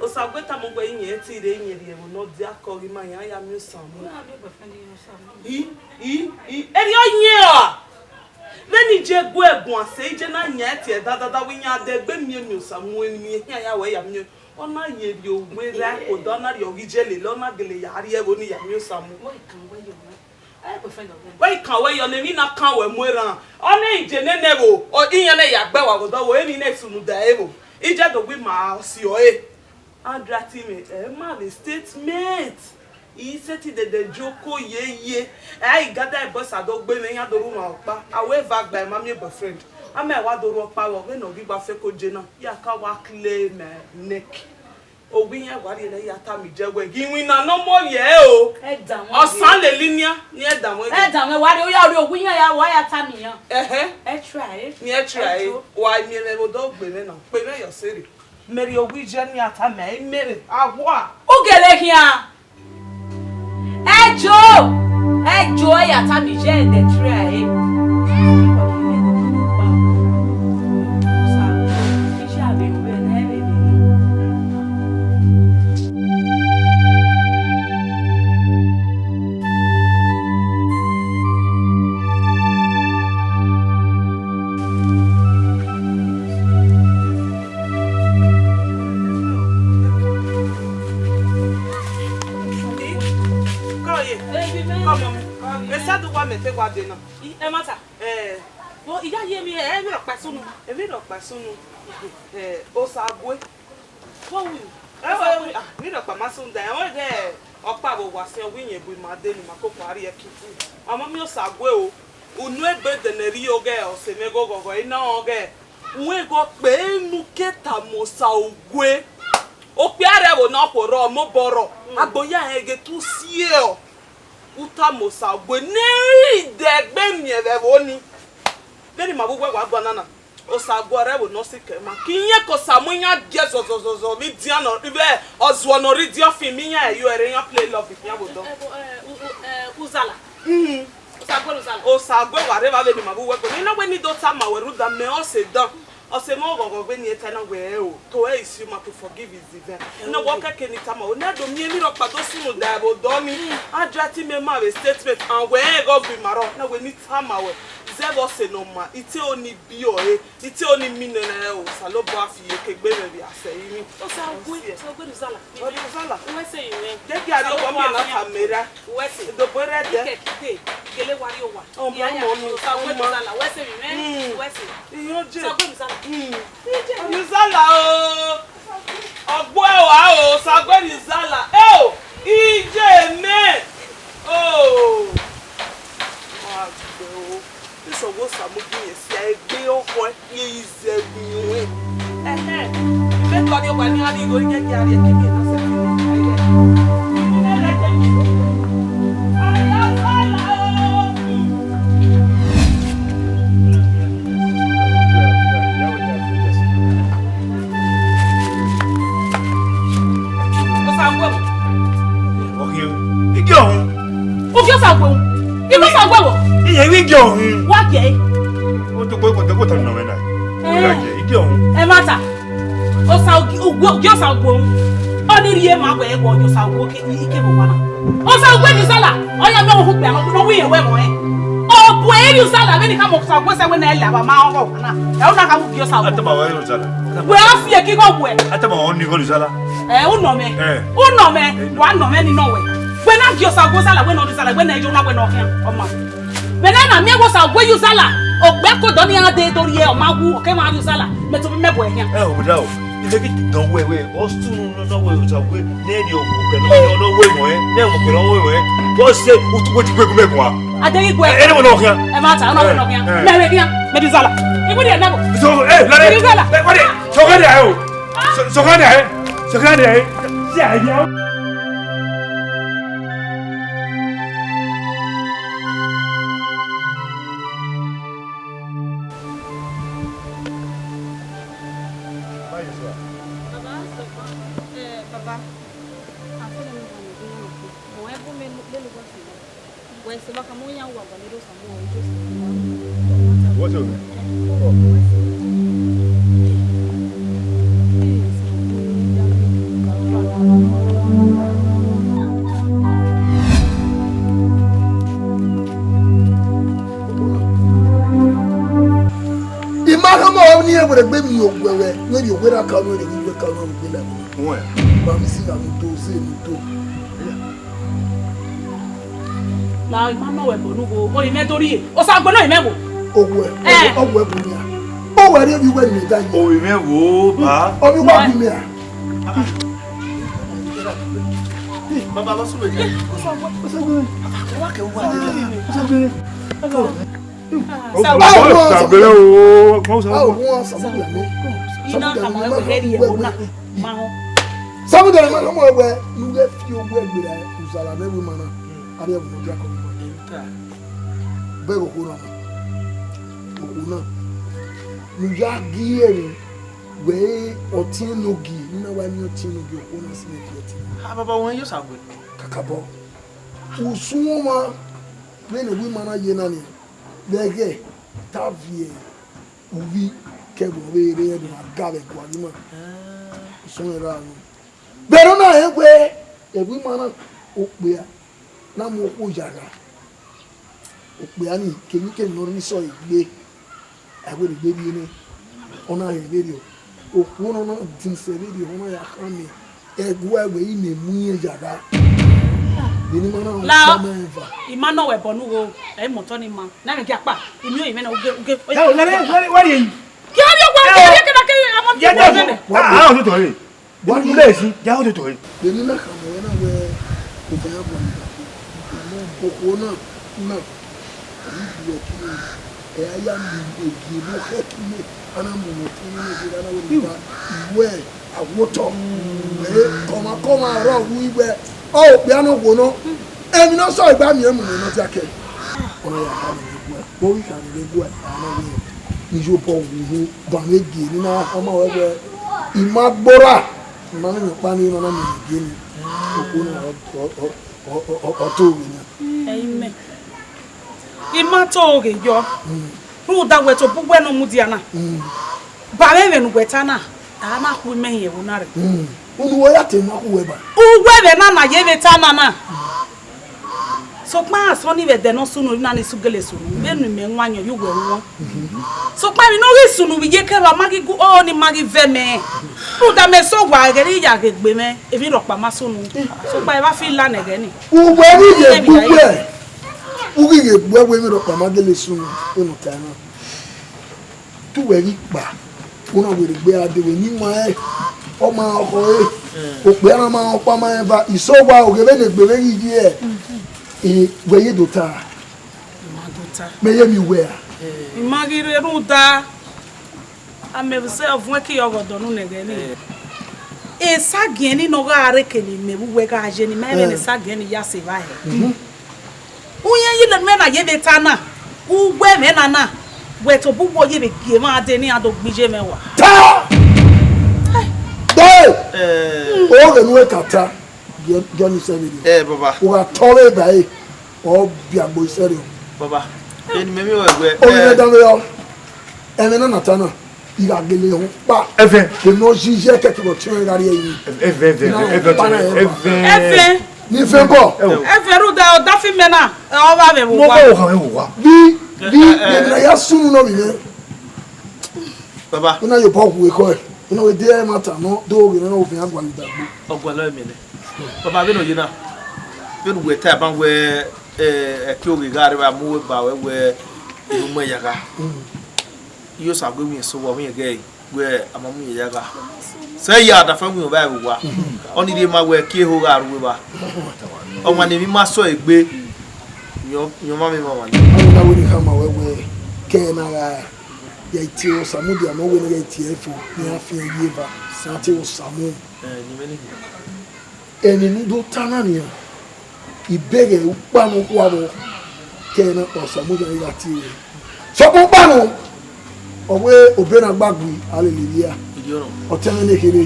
Osague tama wẹ iran ti rre, iran rhie ẹvbo ne ọ dia kọ ima, iran ya miẹn Osamu. Ọ na miẹn boyfriend iran Osamu. I, i, i, erriọ yẹn ra? Vbene iye gu ẹguae sẹ, iye na yan ẹtin ẹdadada, wẹ iran dẹ egbe miẹn miẹn Osamu, emwi ne iran khian ya wẹ ya miẹn. Ọ na ye rhie owa erha ẹko da, ọ na rhie ọghe iye lele, ọ na gele ya rhie ẹvbo ni ya miẹn Osamu. Wẹ i kan wẹ yọ nẹ? Ẹ, boyfriend ọghe. Wẹ i kan wẹ yọ nẹ, emwi na kan wẹ mu erhan. Ọ na iye nene vbo, ọ, iran na ya gbe wa vbe odọ vbo, emwi na sunu da ẹre vbo. Iye do gbe ima si ọre. Handwriting mwẹ, ẹ ma vbe statement. I sẹtin dẹdẹ joko yeye. Ẹ i gada boys a do gbe mwẹ, iran do ru mwa ọkpa. A wẹ eva gba ima miẹn boyfriend. A ma wa do ru ọkpa vbe ọghe ne ọ ghi gba fẹko je na. Ya ka wa claim my neck. Owa iran wa rhie ne ya tama iye wẹ ghe iwinna ne ọ mu ovbi ẹre o. Ẹ da mwẹ. Ọsan lele nian, ne ẹ da mwẹ. Ẹ da mwẹ, wa rhie, ọ ya rhie owa iran ya, wa ya tama iran. Ẹhẹn. Ẹ try. Ne ẹ try. Ẹ jo. Wa miẹn mwẹ vbe odọ gbe mwẹ na. Kpe mwẹ yọ sẹrriọ. Mẹ rhie owa iye ne a tama ẹre, mẹ rre, a wa. U gele khian. Ẹ jo, ẹ jo, ẹ ya tama iye ẹdẹ try ẹre. Kọ ye, kọ mọ mi. Mẹ sa do wa mẹ te wa de na. Ẹ ma ta. Eh. Bo, iya ye mi, ẹ, emwi rhọkpa sunu. Emwi rhọkpa sunu. Eh, Osague. What will? Ẹ wẹ, ah, emwi rhọkpa ma sunu da. Ẹ wẹ ghe ọkpa vbe owa siẹn, ọ wẹ iyẹn bu ima de ne ima koko a rhie ẹki. Ọmọ mi Osague o. Unu egbe dẹnẹ rhie oghẹ ọse mwẹ ghọghọghọ, I na rẹn ọghẹ. Uwẹ ghe ọkpa enu ke tama Osague. Okpia rre ẹvbo ne ọ khuo rrọọ, mobọ rrọọ. Agbo ya rẹn ghe te u si ẹre. U tama Osague ne I dẹ egbe miẹn vbe ẹvbo ni. Vbene ima vbe uwu ẹwa guan na na, Osague rre ẹvbo ne ọ sikẹ ma. Ke irẹn ke Osamu iran gie zọzọzọzọ vbe idian nọ, vbe ọzuọ ne ọ rre idiọn ọfin, iran ẹre yo ẹre iran play love iran vbe odọ. Ẹ, ẹ, u-, u-, ẹ, Uzala. Mhm. Osague Uzala. Osague wa rre evba vbene ima vbe uwu ẹko. Ne I na wẹ ne I do tama wẹ rhunmwuda mẹ ọse dan. Ọse mwẹ ọghọghọ vbene I ta na wẹ o, to ẹ isi ma to forgive is divine. Ne wẹ kẹkẹ ne I tama o, ne a do miẹn emwi rhọkpa do sunu da ẹvbo odọ ni. A dia te imẹ ma vbe statement, and wẹ rẹn ghe ọ gbe ima rrọọ, na wẹ ne I tama wẹ. Zẹ vbe ọse ne ọ ma, I te ro ne I biẹ ọre, I te ro ne I miẹn nẹ, o Osanobua fi iyeke gbe mwẹ vbe a sẹ rinmwi. Osague, Osague Uzala. Uzala. Uwẹ sẹ rinmwi. Jẹ gie a rrie ọmọ miẹn na tama erha. Uwẹ sẹ. Dobọ erha ẹdẹ. Ikẹ kide, gele wa rrie owa. Ọmọ, ọmọ mi, Osague Uzala, uwẹ sẹ rinmwi. Mm. Uwẹ sẹ. Iye oje. Osague Uzala. Mm. Uzala o. Ọgbo ẹwa o, Osague Uzala. Eo, iye mẹ. Oh! Wa gbẹ o. Isọgbe Osamudu yẹn sia egbe ọkhọe, ye izẹ gbe iruẹn. Ẹhẹn, I fẹ tọ rrie owa ne iran rhie igho, I ghẹ gie a rhie ẹkẹn na sẹ. Osamudu. Ọghe, igie ọhọn. Ugie Osamudu. Igie Osamudu. Iye, igie ọhọn. Wa gie. O to kpo, o to kpo, ta nọ mẹ na. Eh. Igie ọhọn. Ẹ ma ta. Osa ugi-, ugie, ugie Osamudu. Ọ ni rhie ma wẹ, wẹ ugie Osamudu ke, i ke bo wa na. Osamudu ni usala. Ọ ya mẹ ohun kpẹ, ọ no wi ye wẹ mọ ẹ. Ọ bu eri usala, vbene I khama Osamudu sẹ wẹ ne ẹ la vba ma ọghọ na. Ẹ u na khama ugie Osamudu. Atama wa ye usala. Wẹ a fi eki gho wẹ. Atama wa ni gho usala. Ẹ, u nọ mẹ. Eh. U nọ mẹ. Wa nọ mẹ ni nọ wẹ. Wẹ na gie Osamudu usala, wẹ ne ọ rhie usala, wẹ ne ẹ yo na, wẹ ne ọ khian, ọ ma. Vbene na miẹn wẹ Osamudu ye usala, okpia kodo ni iran dee do rhie, ọ ma wu, ọ ke ma rhie usala, mẹ tobọ mẹ bu ẹre khian. Ẹ, oboda o, I fẹ ke dọn wẹ, wẹ, ọ sunu nọ, nọ wẹ Osamudu, ne ẹ rhie okpia nọ, nọ wẹ mọ ẹ, ne ẹ mọ okpia nọ wẹ mọ ẹ, ọ sẹ utu wẹ ti gbe gu mẹ guan. Adeghiguẹ. Ẹ, ẹ, ne wẹ nọ khian. Ẹ ma ta, ọ na wẹ nọ khian. Ẹ, ẹ. Mẹ vbe khian, mẹ di usala. Ibu di ẹnẹ bo. So, ẹ, lọlẹ. Mẹ di usala. Ẹ, wọlẹ. Sọkẹdẹ ẹ o. Sọ-, sọkẹdẹ ẹ. Sọkẹdẹ ẹ. Ṣé àyè o? Baba, eh, baba. Wẹ sẹ, wa khama iran wa gualọ Osamudu, ọ i Joseph. What's your name? I ma khama ọni ẹvbo rẹ gbe mi oguẹ wẹ, wẹ rhie owe ra ka ọni rẹ gbe ka ọni gbe la. Uwẹ. Ba mi si gha mu do, se mu do. La ima nọ wẹ bọ nugho, orinmwẹ do rhie. Osagbọn nọ orinmwẹ wo? Owẹ, eh, owẹ bu mia. Owẹ rhie ovbi uwẹ ne da yi. Orinmwẹ wo, ba? Ovbi uwa bu mia. Baba, ba sube. Osagbọn, Osagbọn. Wa ke wa. Osagbọn. Samuel. Samuel o, Samuel. Ina ka ma wẹ rhie ẹvbo na. Ma họn. Samuel, ma họn wẹ, ne u ghẹ fi owa gberra usala ne ẹvbo ima na. Avbe ẹvbo ne ọ diakọ. Bẹghe okhuo na. Okhuo na. Ne u ya gie ẹre wẹ ọtiẹn ne ogie, ne u na wa miẹn ọtiẹn ne ogie, okhuo na si ne fi ọtiẹn. Ha, baba, wọn yo Samuel. Kakabọ. Usun ọmwa vbene ẹvbo ima na ye na nian. Vbe ẹghẹ, te a viẹ uvbi ke ẹvbo ọvbehe rre, ẹvbo na ga vbe ẹguae ima. Sọn ra nọ. Vbe ẹro na rẹn wẹẹ, ẹvbo ima na, okpia na mu okhuo ya gha. Okpia ni, kevbe kevbe ne ọ rre isọe egbe, a wẹ ne egbe rhie nẹ, ọ na rẹn vberriọ. Okhuo ne ọ na din sẹ vberriọ, ọ na ya khama ẹguae wẹẹ, I ne mu irẹn ya gha. Vbene ima na Lao, kpa ma eva. Ima nọ wẹ bọ nugho, ẹ i mọtọ ni ma. Na mẹ gi akpa, I miẹn orinmwẹ na, uge, uge. Ẹ o, lẹrẹ, lẹrẹ, wa rhie yi. Kẹ ọ rhie owa, kẹ ọ rhie kẹna kẹ, a ma ẹ dẹ, a, a, a, a, a, Wa rhie. Lesi, ya ho toto re. Vbene I na khama ruẹ na wẹẹ, okpia ya gualọ, okhuo na, na, ọ i bu ẹki nẹ, ẹ i ya miẹn ogie ne ọ khẹ ẹki nẹ, a na mu ọmọ ẹki nẹ, a na wẹẹ, iwẹ, awotọ, ẹ, kọmwa kọmwa rrọọ ru iwẹ, ọ okpia ne okhuo nọ, emwi ne ọ sẹ ọre gba miẹn mu ne ọ dia kẹ. Ọ na ya khama vbe guẹ, vbe ọ ghi khama vbe guẹ, a na wẹẹ, iyobọ wu wu, ba mwẹ gie ne I na khama ruẹ wẹẹ, I ma gborra. Ima mwẹ emwi ọkpa ni, ima na miẹn gie ni. Okhuo na ọ, ọ, ọ, ọ, ọ, ọ, ọ to ghe na. Ẹ i mẹ. I ma to ghe yọ. Mm. Rhunmwuda wẹ tobọ uwẹ ne ọ mudia na. Mm. Ba mwẹ vbene uwẹ ta na, a na khu imẹ hin ẹvbo na rre. Mm. Unu wẹ ya te ma khu wẹ ba. Uwẹ vbe na na ye vbe ta na na. Sokpan asọn ni vbe ẹdẹ ne ọ sunu, na ni su gele sunu, vbene imẹ wan yọ, ye uwẹ wan. Sokpan emwi ne ọ ghi sunu vbe iyeke, wa ma ghi gu, ọ ni ma ghi vẹ mẹ. Rhunmwuda mẹ sẹ owa ẹghẹ ne I ya ghe egbe mwẹ, emwi rhọkpa ma sunu. Sokpan evba fi la nẹ ẹghẹ ni. Uwẹ ghi ye gbe uwẹ, u ghi ye gbe uwẹ, emwi rhọkpa ma gele sunu, emwi ta na. Te uwẹ ghi kpa, u na werriegbe a dee vbe ne ima rẹn, ọ ma rẹn ọkhọ ẹre, okpia na ma rẹn ọkpa ma rẹn eva, isẹ owa, oghe vbene egbe mwẹ ghi ye. Eh, wẹ ye do ta? I ma do ta. Mẹ ye mi wẹ a? I ma ghi rre rhunmwuda, a mẹ vbe sẹ ọvuọn ke ọghọdọ ne u nẹghẹ ni. Esagiẹn ni ne ọ gha rre ke ne imẹ vbe uwẹ gha ye ni, ma ẹmwẹ ne esagiẹn ni ya sẹ evba hẹ. Uhiẹn ye lele mwẹ na ye vbe ta na, uwu ẹmwẹ na na, wẹ tobọ uwẹ ye vbe gie emwa dee ne iran do gbe iye mwẹ wa. Ta! Dee! Ọghe ne uwẹ ka ta, Johnny Seven. Eh, baba. U gha tọ vbe ba ẹre, ọ biagbo isẹrriọ. Baba, eni mẹ miẹn wẹ wẹ, Ovbi mwẹ eh, danmwehọ, ẹmwẹ na na ta na, I gha gele họn kpa. Ẹvẹn. Vbene ọ yi iye kẹkẹ vbe ọtiọnrẹn gha rrie ẹre. Ẹvẹn, ẹvẹn, ẹvẹn, ẹvẹn, ẹvẹn. Ẹvẹn. Ni fẹ bọ. Ẹvẹn rhunmwuda ọdafẹn mẹ na, ọ vbe avẹ vbe owa. Mo kọ ohan mwẹ vbe owa. Vbi, vbi, vbene a ya sunu nọ vbe mwẹ. Baba. Una ye obọ hu ekhọe. Una wẹ de ẹmwata nọ, do ghe nọ, ovbi a gualọ idagbo. Ọ gualọ ẹmwẹ nẹ. Baba, vbene ọ ye na, vbene uwẹ ta ban wẹ, eh, ẹki oghe gha rre vbe a mu uwẹ ba wẹ wẹ inu mẹ ya gha. I yo sa gu emwi eso vbe ọ mwẹ ghẹ wẹ a ma mu yẹn ya gha. Sẹ ya da fa winna vbe a vbe owa. Ọnii rhie ma wẹ ẹki eho gha ru evba. Ọmwa ne emwi ma sẹ ọre egbe, yọ, yọ ma mwẹ emwa ọmwa ni. Avbe na wẹ ne I khama wẹ wẹ, ke ẹre na gha ya tie Osamudia ne ọ wẹ ne ọ ya tie ẹre fo, ne iran fian ye eva, ne a tie Osamu. Eh, ni mwẹ ni. Emwi ne u do ta na nian, ibẹghẹ ukpa ne ọ khua vbọ, ke ẹre na kpa Osamudia gha tie ẹre. Sokpan ukpa nọ, ọ wẹ obọ na gba gui, a lele ivbi a. Idiọnọ. Ọtẹn mwẹ ne kherhe.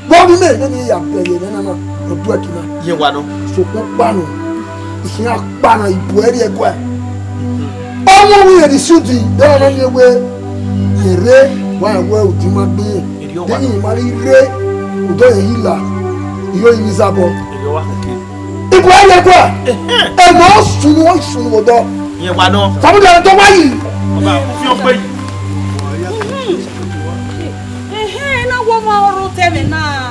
Vbe ọ rhie mẹ, vbene I ya bẹghe ẹmwẹ na na, ọ duẹ ẹki na. Yẹn wa nọ. Sokpan ukpa nọ, I khian kpa na, I bu ẹre rrie ẹguae. Ọmọ vbe rhie ne isudi, de ọmọ miẹn wẹ, rẹn rre, wa rẹn wẹ udi ma gbe rẹn. Idiọnọ. De emwi ma rhie rre, odọ rẹn hi la, I yo rinmwian izabọ. Idiọnọ wa kẹkẹ. I bu ẹre rrie ẹguae, ẹhẹn, ẹmwẹ ọ sunu, ọ sunu vbe odọ. Yẹn wa nọ. Samudia ne ọ wa yi. Ọba, u fi ọkpe yi. Ẹhẹn, na wọ ọmọ ọrhotọ ẹmwẹ na.